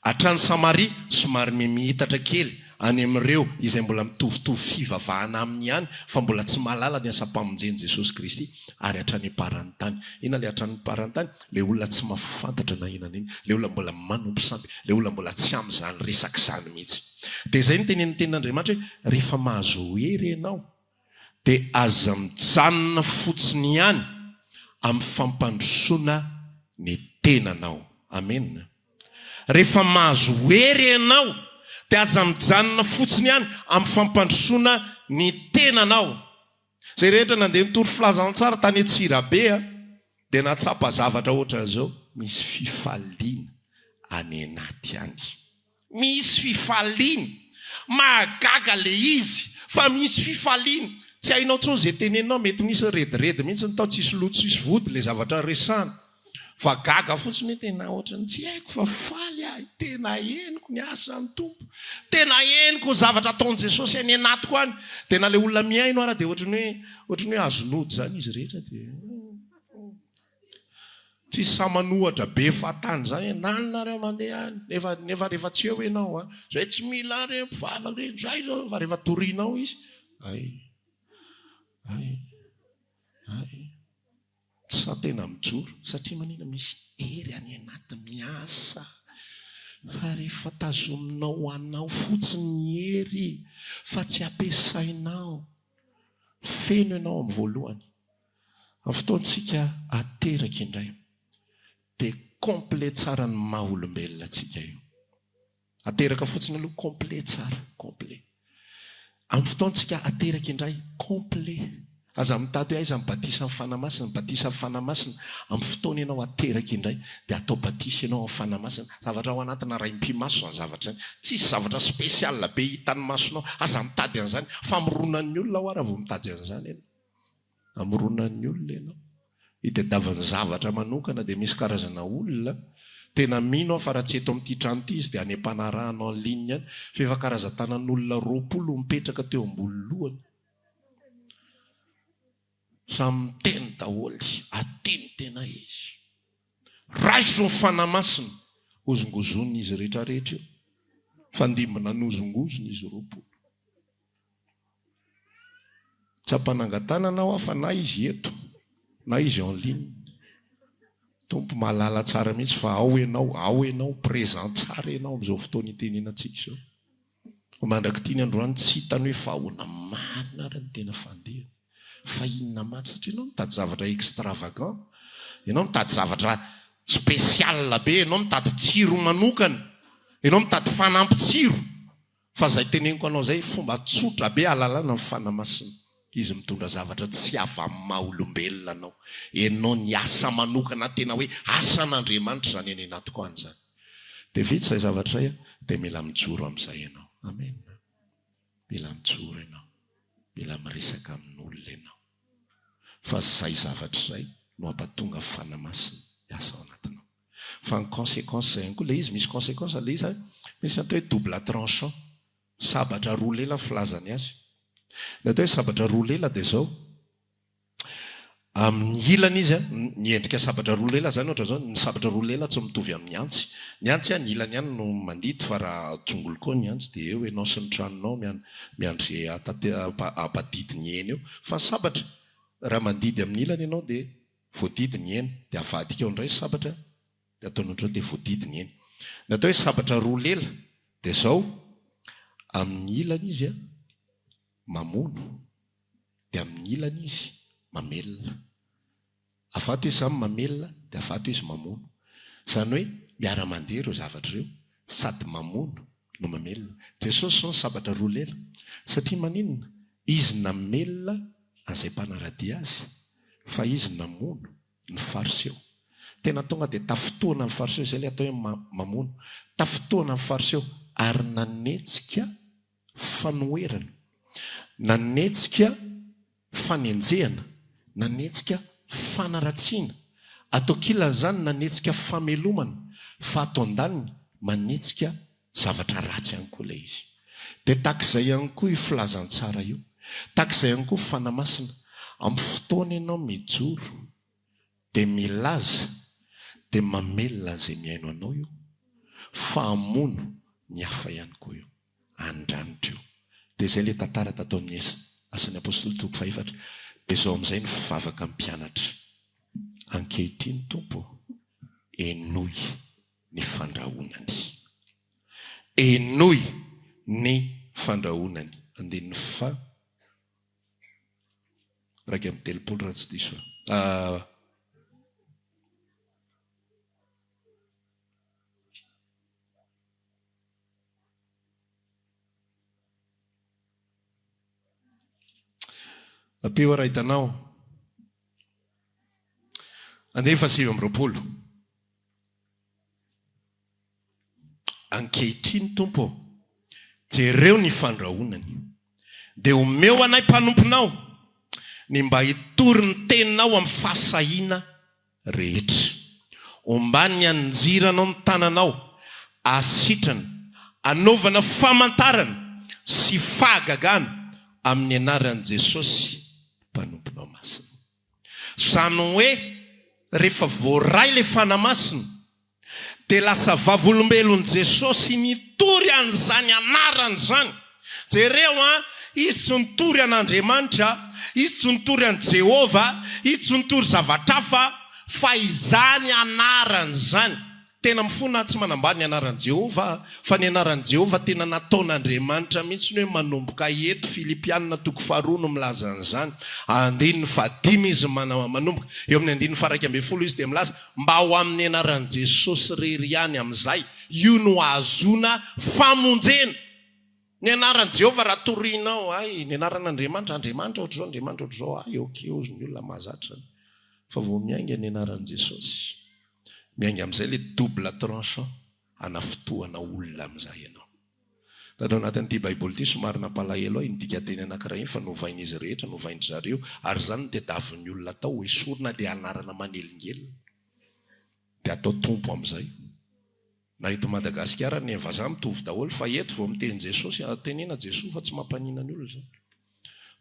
Hatrany Samaria, somary mihitatra kely any amin'ireo izay mbola mitovitovy fivavahana aminy ihany fa mbola tsy mahalala ny asam-pamonjen'i Jesosy Kristy, ary hatrany am-paran'ny tany. Inona ilay hatrany am-paran'ny tany? Ilay olona tsy mahafantatra na inona na inona, ilay olona mbola manompo sampy, ilay olona mbola tsy amin'izany resaka izany mihitsy. Dia izay no tenenin'ny Tenin'Andriamanitra hoe, rehefa mahazo hery ianao, dia aza mijanona fotsiny ihany amin'ny fampandrosoana ny tenanao. Amena. Rehefa mahazo hery ianao, dia aza mijanona fotsiny ihany amin'ny fampandrosoana ny tenanao. Izay rehetra nandeha nitory filazantsara tany Antsirabe dia nahatsapa zavatra ohatran'izao, misy fifaliana any anaty any. Misy fifaliana. Mahagaga le izy fa misy fifaliana. Tsy hainao intsony ze teneninao, mety misy rediredy mihitsy ny tao, tsisy loha tsisy vody le zavatra resahana. Fa gaga fotsiny hoe tena ohatran'ny tsy haiko fa faly aho, tena henoko ny asan'ny Tompo, tena henoko ny zavatra ataon'i Jesosy any anatiko any. Dia na le olona mihaino ara dia ohatran'ny hoe ohatran'ny hoe azon'ody izany izy rehetra dia. Tsisy sahy manohatra be fahatany zany hoe nany nareo mandeha any nefa nefa rehefa tsy eo ianao an, zay tsy mila re mpivavaka reny zay zao fa rehefa torianao izy hay hay hay tsy sahy tena mijoro satria manina misy hery any anaty miasa fa rehefa tazominao ho anao fotsiny ny hery fa tsy ampiasainao feno ianao amin'ny voalohany Amin'ny fotoantsika ateraka indray dia complet tsara ny maha olombelona antsika io. Ateraka fotsiny aloha complet tsara, complet. Amin'ny fotoantsika ateraka indray complet. Aza mitady hoe aiza ny batisan'ny Fanahy Masina, ny batisan'ny Fanahy Masina amin'ny fotoana ianao ateraka indray dia atao batisa ianao amin'ny Fanahy Masina. Zavatra ao anatina raim-pimaso izany zavatra izany. Tsisy zavatra spécial be hitan'ny masonao. Aza mitady an'izany. Famoronan'ny olona hoa raha vao mitady an'izany ianao. Amoronan'ny olona ianao. Itadiavany zavatra manokana dia misy karazana olona tena mino aho fa raha tsy eto amin'ity trano ity izy dia any am-panarahana en ligne any fa efa karazan-tanan'olona 20 mipetraka teo ambony lohany. Samy miteny daholo, aty ny tena izy. Raiso ny Fanahy Masina, hozongozonina izy rehetra rehetra io. Fa ndimby nanozongozona izy 20. Tsy ampanangan-tanana aho fa na izy eto na izy en ligne. Tompo mahalala tsara mihitsy fa ao ianao, ao ianao, présent tsara ianao amin'izao fotoana itenenantsika izao. Fa mandrak'ity ny androany tsy hitany hoe fa ahoana marina ary ny tena fandehany. Fa inona marina? Satria ianao mitady zavatra extravagant, ianao mitady zavatra spécial be, ianao mitady tsiro manokana, ianao mitady fanampin-tsiro. Fa zay teneniko anao zay fomba tsotra be ahalalana ny Fanahy Masina. Izy mitondra zavatra tsy avy amin'ny maha olombelona anao. Enao ny asa manokana tena hoe asan'Andriamanitra izany any anatiko any izany. Dia vita izay zavatra izay dia mila mijoro amin'izay ianao. Amen. Mila mijoro ianao. Mila miresaka amin'olona ianao. Fa izay zavatra izay no hampatonga ny Fanahy Masina hiasa ao anatinao. Fa ny consequence ihany koa ilay izy, misy consequence ilay izy an, misy ny atao hoe double tranchant, sabatra roa lela ny filazany azy. Ny atao hoe sabatra roa lela dia izao, amin'ny ilany izy an, ny endrika sabatra roa lela izany ohatra izao, ny sabatra roa lela tsy mitovy amin'ny antsy. Ny antsy an, ny ilany ihany no mandidy fa raha jongolo koa ny antsy dia eo ianao sy ny tranonao miandry izay hampadidy ny hena eo. Fa ny sabatra, raha mandidy amin'ny ilany ianao dia Voadidy ny hena, dia avadika eo indray sabatra, dia ataony ohatr'izao, dia voadidy ny hena. Ny atao hoe sabatra roa lela dia izao, amin'ny ilany izy mamono, dia amin'ny ilany izy mamelona. Avy ato izy izany mamelona, dia avy ato izy mamono. Izany hoe miara-mandeha ireo zavatra ireo, sady mamono no mamelona. Jesosy izao ny sabatra roa lela. Satria maninona? Izy namelona an'izay mpanara-dia azy, fa izy namono ny Fariseo. Tena tonga dia tafintohina ny Fariseo, izay ilay atao hoe mamono. Tafintohina ny Fariseo ary nanetsika fanoherana, nanetsika fanenjehana, nanetsika fanaratsiana. Ato ankilan'izany nanetsika famelomana, fa ato andaniny manetsika zavatra ratsy ihany koa ilay izy. Dia tahak'izay ihany koa io filazantsara io. Tahak'izay ihany koa Fanahy Masina. Amin'ny fotoana ianao mijoro dia milaza dia mamelona an'izay mihaino anao io fa hamono ny hafa ihany koa io. Andranitra io. Dia izay ilay tantara tato amin'ny Asan'ny Apostoly toko fahefatra. Dia izao amin'izay ny vavaka mpianatra. Ankehitriny Tompo ô, henoy ny fandrahonany. Henoy ny fandrahonany. Andininy faha 31 raha tsy diso aho. Ampio raha hitanao. Andininy faha 29. Ankehitriny, Tompo ô, jereo ny fandrahonany, dia omeo anay mpanomponao ny mba hitory ny teninao amin'ny fahasahiana rehetra. Omban'ny anjiranao ny tananao, ahasitrana, anaovana famantarana sy fahagagana amin'ny anaran'i Jesosy mpanomponao masina. Izany hoe. Rehefa voaray ilay Fanahy Masina dia lasa vavolombelon'i Jesosy nitory an'izany anarana izany. Jereo an, izy tsy nitory an'Andriamanitra, izy tsy nitory an'i Jehovah, izy tsy nitory zavatra hafa fa izany anarana izany. Tena mifona aho tsy manambany ny anaran'i Jehovah fa ny anaran'i Jehovah tena nataon'Andriamanitra mihitsy ny hoe manomboka eto, Filipiana toko faharoa no milaza an'izany, andininy fahadimy izy manomboka, eo amin'ny andininy faha-11 izy dia milaza mba ho amin'ny anaran'i Jesosy irery ihany amin'izay, io no ahazoana famonjena. Ny anaran'i Jehovah raha torianao, hay, ny anaran'Andriamanitra, Andriamanitra ohatr'izao, Andriamanitra ohatr'izao, hay, ok, hozy ny olona mahazatra izany. Fa vao miainga ny anaran'i Jesosy. Miainga amin'izay ilay double tranchant hanafotohana olona amin'izay ianao. Tato anatin'ity baiboly ity somary nampalahelo ahy ny dikanteny anankiray iny fa novain'izy rehetra, novain-dry zareo ary izany no tediavin'ny olona atao, hoesorina ilay anarana manelingelina dia atao tompo amin'izay. Na eto Madagasikara ny vazaha mitovy daholo fa eto vao miteny Jesosy, tenena Jesoa fa tsy mampanina ny olona izany.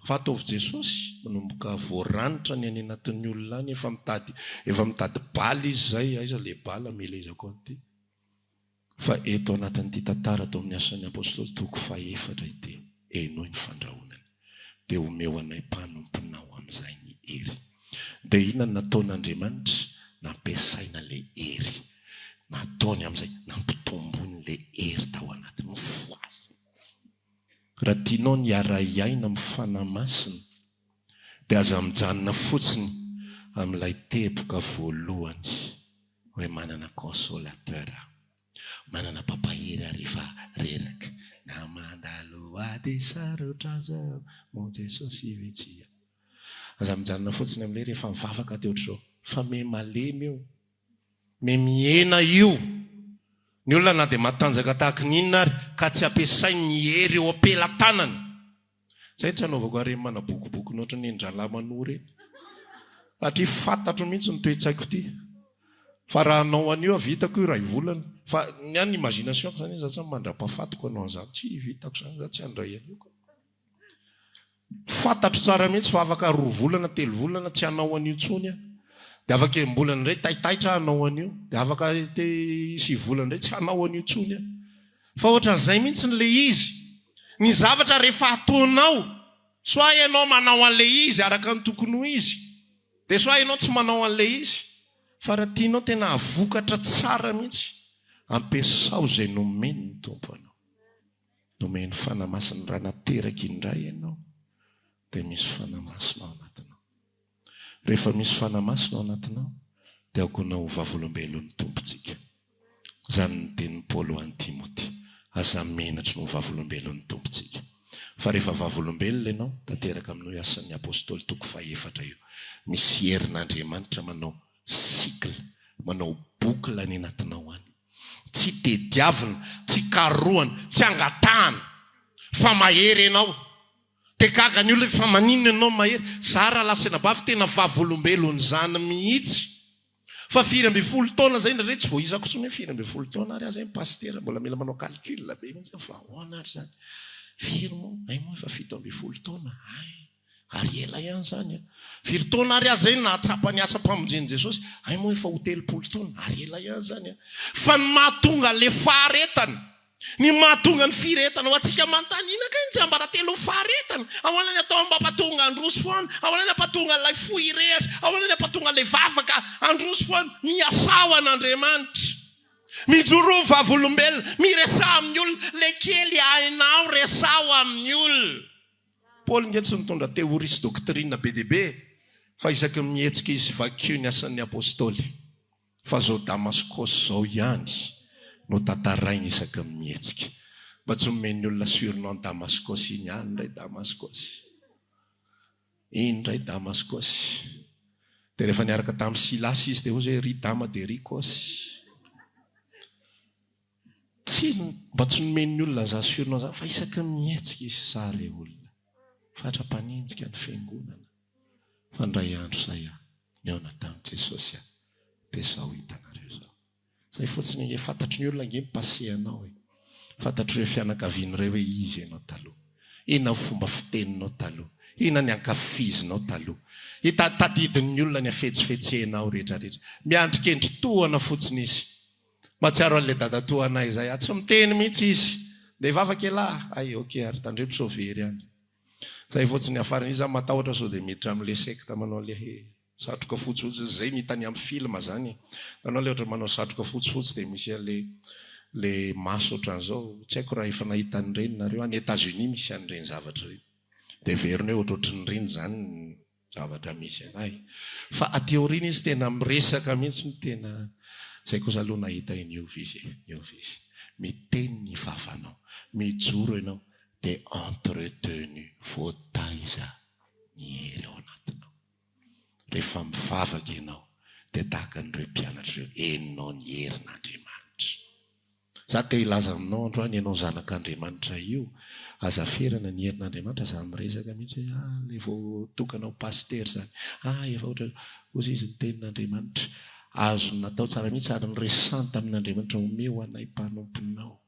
Fa ataovy Jesosy, manomboka voaranitra ny any anatin'ny olona any, efa mitady efa mitady bala izy izay, aiza le bala amelezako an'ity. Fa eto anatin'ity tantara ato amin'ny Asan'ny Apostoly toko fahefatra ity, henoy ny fandrahonany, dia omeo anay mpanomponao amin'izay ny hery. Dia inona no nataon'Andriamanitra? Nampiasaina le hery. Nataony amin'izay, nampitomboiny le hery tao anatiny. Mifohaza. Raha tianao ny hiara-hiaina amin'ny Fanahy Masina dia aza mijanona fotsiny amin'ilay teboka voalohany hoe manana consolateur aho, manana mpampahery aho rehefa reraka, na mandalo ady sarotra aza moa Jesosy ve tsia. Aza mijanona fotsiny amin'ilay rehefa mivavaka dia ohatr'izao fa miha malemy io. Me mihena io. Ny olona na dia matanjaka tahaka ny inona ary ka tsy ampiasainy ny hery eo am-pelatanany. Izay no tsy anaovako harem manabokobokona ohatran'ny eny-drahalahy manoa ireny. Satria fantatro mihitsy ny toe-tsaiko ity. Fa raha hanao an'io aho vitako io iray volana. Fa ny ahy ny imagination-ko izany izaho tsy mandra-pahafatiko hanao an'izany. Tsy vitako izany, izaho tsy handray an'io ka. Fantatro tsara mihitsy fa afaka roa volana, telo volana tsy hanao an'io intsony aho. Dia afaka enim-bolana indray taitaitra aho hanao an'io. Dia afaka sivy volana indray tsy hanao an'io intsony aho. Fa ohatran'izay mihitsy ilay izy. Ny zavatra rehefa ataonao, soit ianao manao an'ilay izy araka ny tokony ho izy, dia soit ianao tsy manao an'ilay izy. Fa raha tianao tena hahavokatra tsara mihitsy, ampiasao izay nomen'ny Tompo anao. Nomeny Fanahy Masina raha nateraka indray ianao dia misy Fanahy Masina ao anatinao. Rehefa misy Fanahy Masina ao anatinao dia aokonao ho vavolombelon'ny Tompontsika. Izany ny tenin'i Paoly ho an'i Timoty. Aza menatry ny ho vavolombelon'ny Tompontsika. Fa rehefa vavolombelona ianao, tanteraka amin'io Asan'ny Apostoly toko fahefatra io. Misy herin'Andriamanitra manao cycle, manao boucle any anatinao any. Tsy tediavina, tsy karohana, tsy angatahana fa mahery ianao. Dia gaga ny olona hoe fa maninona ianao no mahery? Za rahalahy sy anabavy tena vavolombelon'izany mihitsy. Fa 14 taona zay indraindray tsy voaisako intsony hoe 14 taona ary aho zay pasitera mbola mila manao calcul be mihitsy aho fa ahoana ary zany? Firy moa? Hay moa efa 17 taona, hay. Ary ela ihany izany an! Firy taona ary aho izay no nahatsapa ny asam-pamonjen'i Jesosy? Hay moa efa ho 30 taona. Ary ela ihany izany an! Fa ny mahatonga an'ilay faharetana, ny mahatonga ny firehetana ho antsika manontany, inona kay ny tsiambaratelon'ny faharetana? Ahoana ny atao mba hampatonga handroso foana? Ahoana ny hampatonga an'ilay fo hirehatra? Ahoana ny hampatonga an'ilay vavaka handroso foana? Miasà ho an'Andriamanitra. Mijoroa ho vavolombelona. Miresaha amin'ny olona. Ilay kely hainao, resaho amin'ny olona. Paoly nge tsy nitondra théorie sy doctrine be dia be fa isaky ny mihetsika izy vakio ny asan'ny apostoly fa zao Damaskosy zao ihany no tantarainy isaky ny mihetsika mba tsy omen'ny olona surnom Damaskosy iny any indray Damaskosy iny indray Damaskosy dia rehefa niaraka tamin'i Silasy izy dia hoy izy hoe ry Dama dia ry Kosy Tsy mba tsy nomen'ny olona an'izany surnom izany fa isaky ny mihetsika izy za re olona fatra mpanenjika ny fiangonana fa indray andro izay aho nihaona tamin'i Jesosy aho dia izao hitanareo izao. Izay fotsiny ange fantatry ny olona ange ny passé anao e. Fantatr'ireo fianakaviana ireo hoe iza ianao taloha. Inona ny fomba fiteninao taloha? Inona ny ankafizinao taloha? Hita tadidin'ny olona ny hafetsifetsenao rehetra rehetra. Miandry kendry tohana fotsiny izy. Mahatsiaro an'ilay dadatoa anay izay aho. Tsy miteny mihitsy izy. Ndeha hivavaka elah? Hay, ok ary tandremo sao very any. Zay fotsiny hiafarany. Izy zany matahotra sao dia miditra amin'ilay secte manao an'ilay satroka fotsifotsy. Zay ny hitany amin'ny film zany e. Hitanao ilay ohatra manao satroka fotsifotsy dia misy an'ilay ilay maso ohatran'izao. Tsy haiko raha efa nahita an'ireny nareo. Any Etats-Unis misy an'ireny zavatra ireny. Dia heveriny hoe ohatrohatrin'ireny izany ny zavatra misy anay. Fa aty aoriana izy tena miresaka mihitsy no tena, izay kosa aloha nahita hoe niova izy e, niova izy. Miteny ny vavanao, mijoro ianao dia entretenu, voataiza ny hery ao anatinao. Rehefa mivavaka ianao dia tahaka an'ireo mpianatra ireo, henonao ny herin'Andriamanitra. Za te hilaza aminao androany ianao zanak'Andriamanitra io, aza ferana ny herin'Andriamanitra, za miresaka mihitsy hoe ah le vao tokana ho pasitera zany, ah efa ohatra ozy izy ny tenin'Andriamanitra, azony natao tsara mihitsy ary niresahany tamin'Andriamanitra omeo anay mpanomponao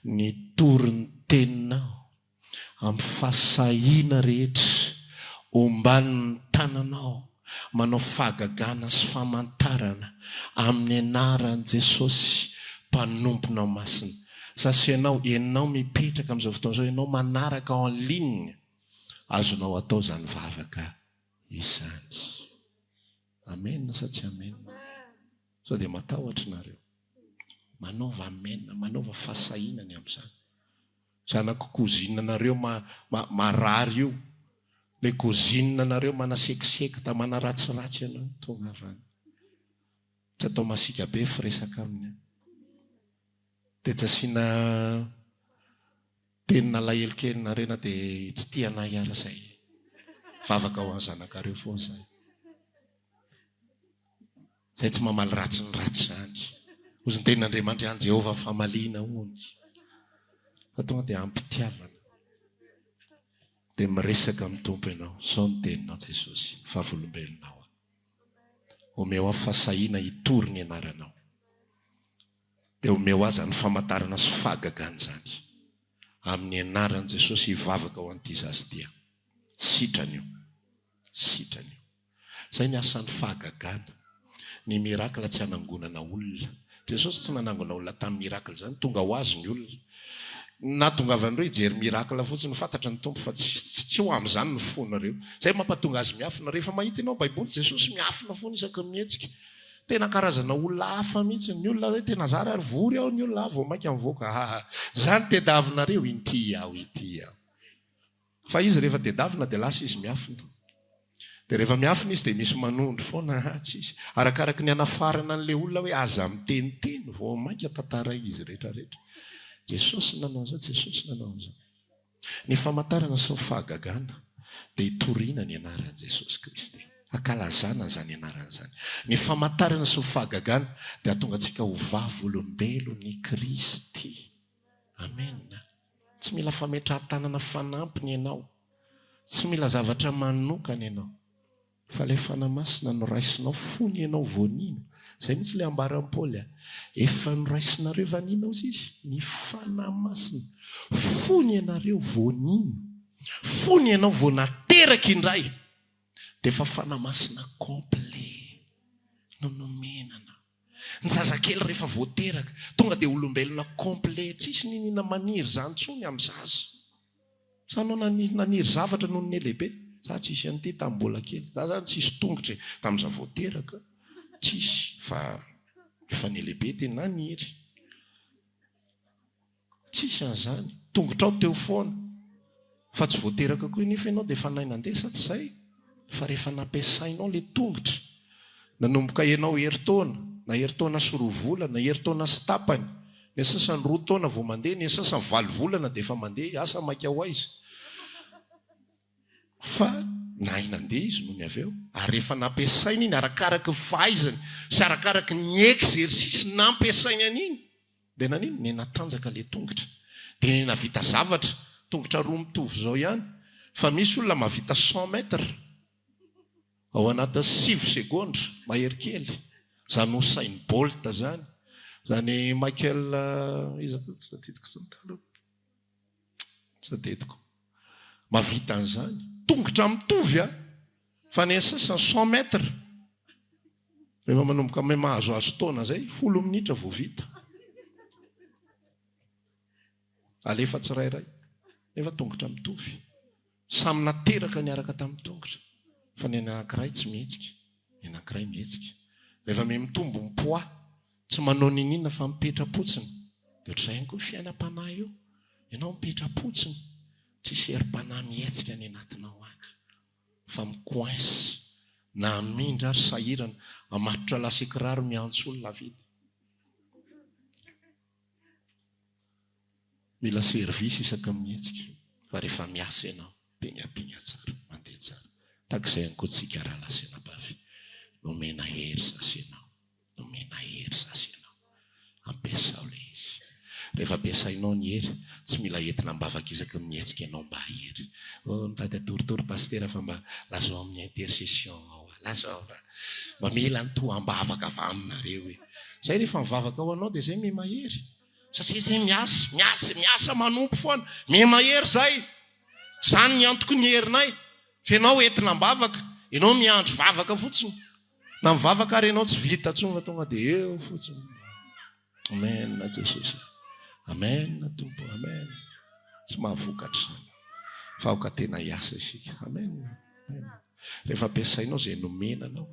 nitory ny teninao Amin'ny fahasahiana rehetra, omban'ny tananao, manao fahagagana sy famantarana, amin'ny anaran'i Jesosy, Mpanomponao masina. Za sy ianao, ianao mipetraka amin'izao fotoana izao, ianao manaraka en ligne, azonao atao izany vavaka izany. Amen sa tsy amen? Sao dia matahotra nareo? Manaova amen, manaova fahasahiana ny amin'izany. Zanak'i cousine nareo ma ma marary io, le cousine nareo manasekisekta, manaratsiratsy anao, tongava any. Tsy atao masiaka be firesaka aminy an. Dia tsy asiana teny nalahelo kely nareo na dia tsy tia anay ara zay. Vavaka ho an'ny zanakareo foana zay. Zay tsy mamaly ratsy ny ratsy zany. Hozy ny tenin'Andriamanitra ihany Jehovah famaliana hono. Fa tonga dia ampitiavana. Dia miresaka amin'ny Tompo ianao. Zao ny teninao Jesosy, vavolombelonao aho. Omeo ahy fahasahiana hitory ny anaranao. Dia omeo ahy izany famantarana sy fahagagana izany. Amin'ny anaran'i Jesosy hivavaka ho an'ity zaza ity aho. Sitrana io. Sitrana io. Izay ny asan'ny fahagagana. Ny miracle tsy hanangonana olona. Jesosy tsy nanangona olona tamin'ny miracle izany, tonga ho azy ny olona. Ny nahatongavan'ireo hijery miracle fotsiny, fantatry ny Tompo fa tsy tsy ho amin'izany ny fonareo. Izay mampatonga azy miafina. Rehefa mahita ianao baiboly, Jesosy miafina foana isaky ny mihetsika. Tena karazana olona hafa mihitsy ny olona hoe tena zara ary vory ao ny olona vao mainka mivoaka. Aa izany tedavinareo, inty aho, inty aho. Fa izy rehefa tedavina dia lasa izy miafina. Dia rehefa miafina izy dia misy manondro foana aa tsisy. Arakaraky ny anafarana an'ilay olona hoe aza miteniteny vao mainka tantaraina izy rehetra rehetra. Jesosy nanao an'izao, Jesosy nanao an'izao. Ny famantarana sy ny fahagagana dia itoriana ny anaran'i Jesosy Kristy. Ankalazana izany anarana izany. Ny famantarana sy ny fahagagana dia hahatonga antsika ho vavolombelon'i Kristy. Amena. Tsy mila fametrahan-tanana fanampiny ianao. Tsy mila zavatra manokana ianao. Fa ilay Fanahy Masina noraisinao fony ianao vao nino. Izay mihitsy ilay ambaran'i Paoly a. Efa noraisinareo va nino hozy izy? Ny Fanahy Masina. Fony ianareo vao nino. Fony ianao vao nateraka indray. Dia efa Fanahy Masina complet no nomena anao. Ny zazakely rehefa vao teraka, tonga dia olombelona complet, tsisy niniana maniry izany intsony amin'ny zaza. Za anao naniry zavatra nony niha-lehibe? Za tsisy an'ity tamin'ny mbola kely. Za zany tsisy tongotra e, tamin'ny za vao teraka tsisy fa rehefa niha-lehibe dia naniry. Tsisy an'izany. Tongotrao teo foana. Fa tsy vao teraka koa nefa ianao dia efa nahay nandeha sa tsy izay? Fa rehefa nampiasainao ilay tongotra, nanomboka ianao herintaona, na herintaona sy roa volana, herintaona sy tapany, ny sasany roa taona vao mandeha, ny sasany valo volana dia efa mandeha, asa maika ho aiza. Fa nahay nandeha izy nony avy eo, ary rehefa nampiasainy iny, arakaraky ny fahaizany sy arakaraky ny exercice nampiasainy an'iny, Dia nanino? Niha-natanjaka ilay tongotra. Dia niha-navita zavatra. Tongotra roa mitovy izao ihany. Fa misy olona mahavita cent mètres ao anatin'ny sivy segondra, mahery kely. Izany Usain Bolt izany. Izany Michael, iza koa tsy tadidiko intsony taloha. Tsy adidiko. Mahavita an'izany. Tongotra mitovy a! Fa ny an'ny sasany cent mètres. Rehefa manomboka miha mahazoazo taona izay, folo minitra vao vita. Alefa tsirairay. Nefa tongotra mitovy. Samy nateraka niaraka tamin'ny tongotra. Fa ny anankiray tsy mihetsika, ny anankiray mihetsika. Rehefa miha mitombo ny poids, tsy manao n'inon'inona fa mipetra-potsiny. Dia ohatr'izay ihany koa ny fiainam-panahy io. Ianao mipetra-potsiny, tsisy herim-panahy mihetsika any anatinao any. Fa mi-coince. Na hamindra ary sahirana, hamatotra lasi-kiraro miantso olona havidy. Mila service isaky ny mihetsika fa rehefa miasa ianao pingapinga tsara, mandeha tsara. Tahaka izay ihany koa tsika rahalahy sy anabavy. Nomena hery za sy ianao. Nomena hery za sy ianao. Ampiasao ilay izy. Rehefa ampiasainao ny hery, tsy mila entina am-bavaka isaky ny mihetsika ianao mba hahery. Oh, mitady hatoritory pasitera fa mba lazao amin'ny intercession ao aho. Lazao fa mba mila ny toham-bavaka avy aminareo e. Zay rehefa mivavaka ho anao dia zay miha mahery. Satria zay miasa, miasa, miasa manompo foana. Miha mahery zay. Zany ny antoky ny herinay. Fa ianao entina am-bavaka, ianao miandry vavaka fotsiny. Na mivavaka ary ianao tsy vita intsony fa tonga dia eo fotsiny. Amen Jesosy. Amen Tompo. Amen. Tsy mahavokatra izany. Fa aoka tena hiasa isika. Amen. Amen. Rehefa ampiasainao izay nomena anao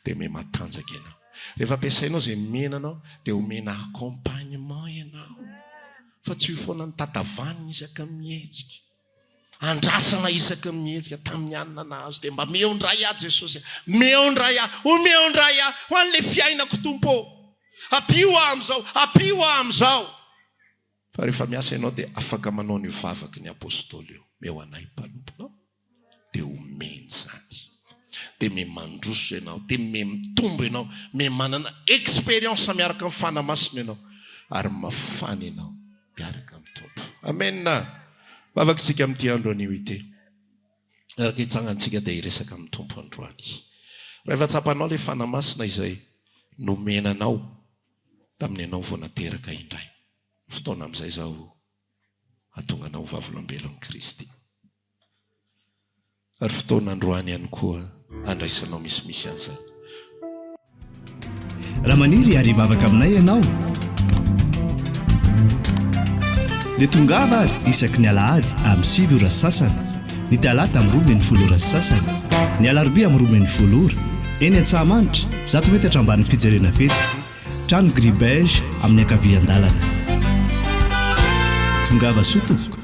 dia miha matanjaka ianao. Rehefa ampiasainao izay nomena anao dia omena accompagnement ianao. Fa tsy io foana ny tatavanina isaka mihetsika. Andrasana isaky ny mihetsika tamin'ny hanina nahazo dia mba meo indray aho Jesosy a! Meo indray aho! Omeo indray aho ho an'ilay fiainako Tompo ô! Ampio aho amin'izao! Ampio aho amin'izao! Fa rehefa miasa ianao dia afaka manao an'io vavaky ny Apostoly io, Meo anay mpanomponao, dia omeny izany. Dia miha mandroso ianao, dia miha mitombo ianao, miha manana expérience miaraka amin'ny Fanahy Masina ianao, ary mafana ianao miaraka amin'ny Tompo. Amen! Vavaka isika amin'ity andro anio ity. Araka hitsangantsika dia hiresaka amin'ny Tompo androany. Rehefa tsapanao ilay Fanahy Masina izay nomena anao tamin'ny ianao vao nateraka indray. Fotoana amin'izay izao hahatonga anao ho vavolombelon'i Kristy. Ary fotoana androany ihany koa handraisanao misimisy an'izany. Raha maniry ary hivavaka aminay ianao dia tongava ary isaky ny alahady amin'ny 9 ora sy sasany, ny talata amin'ny 12 ora sy sasany, ny alarobia amin'ny 12 ora, eny Antsahamanitra, zato metatra ambanin'ny fijerena fety, trano gris beige amin'ny ankavian-dalana. Tongava soa tompoko.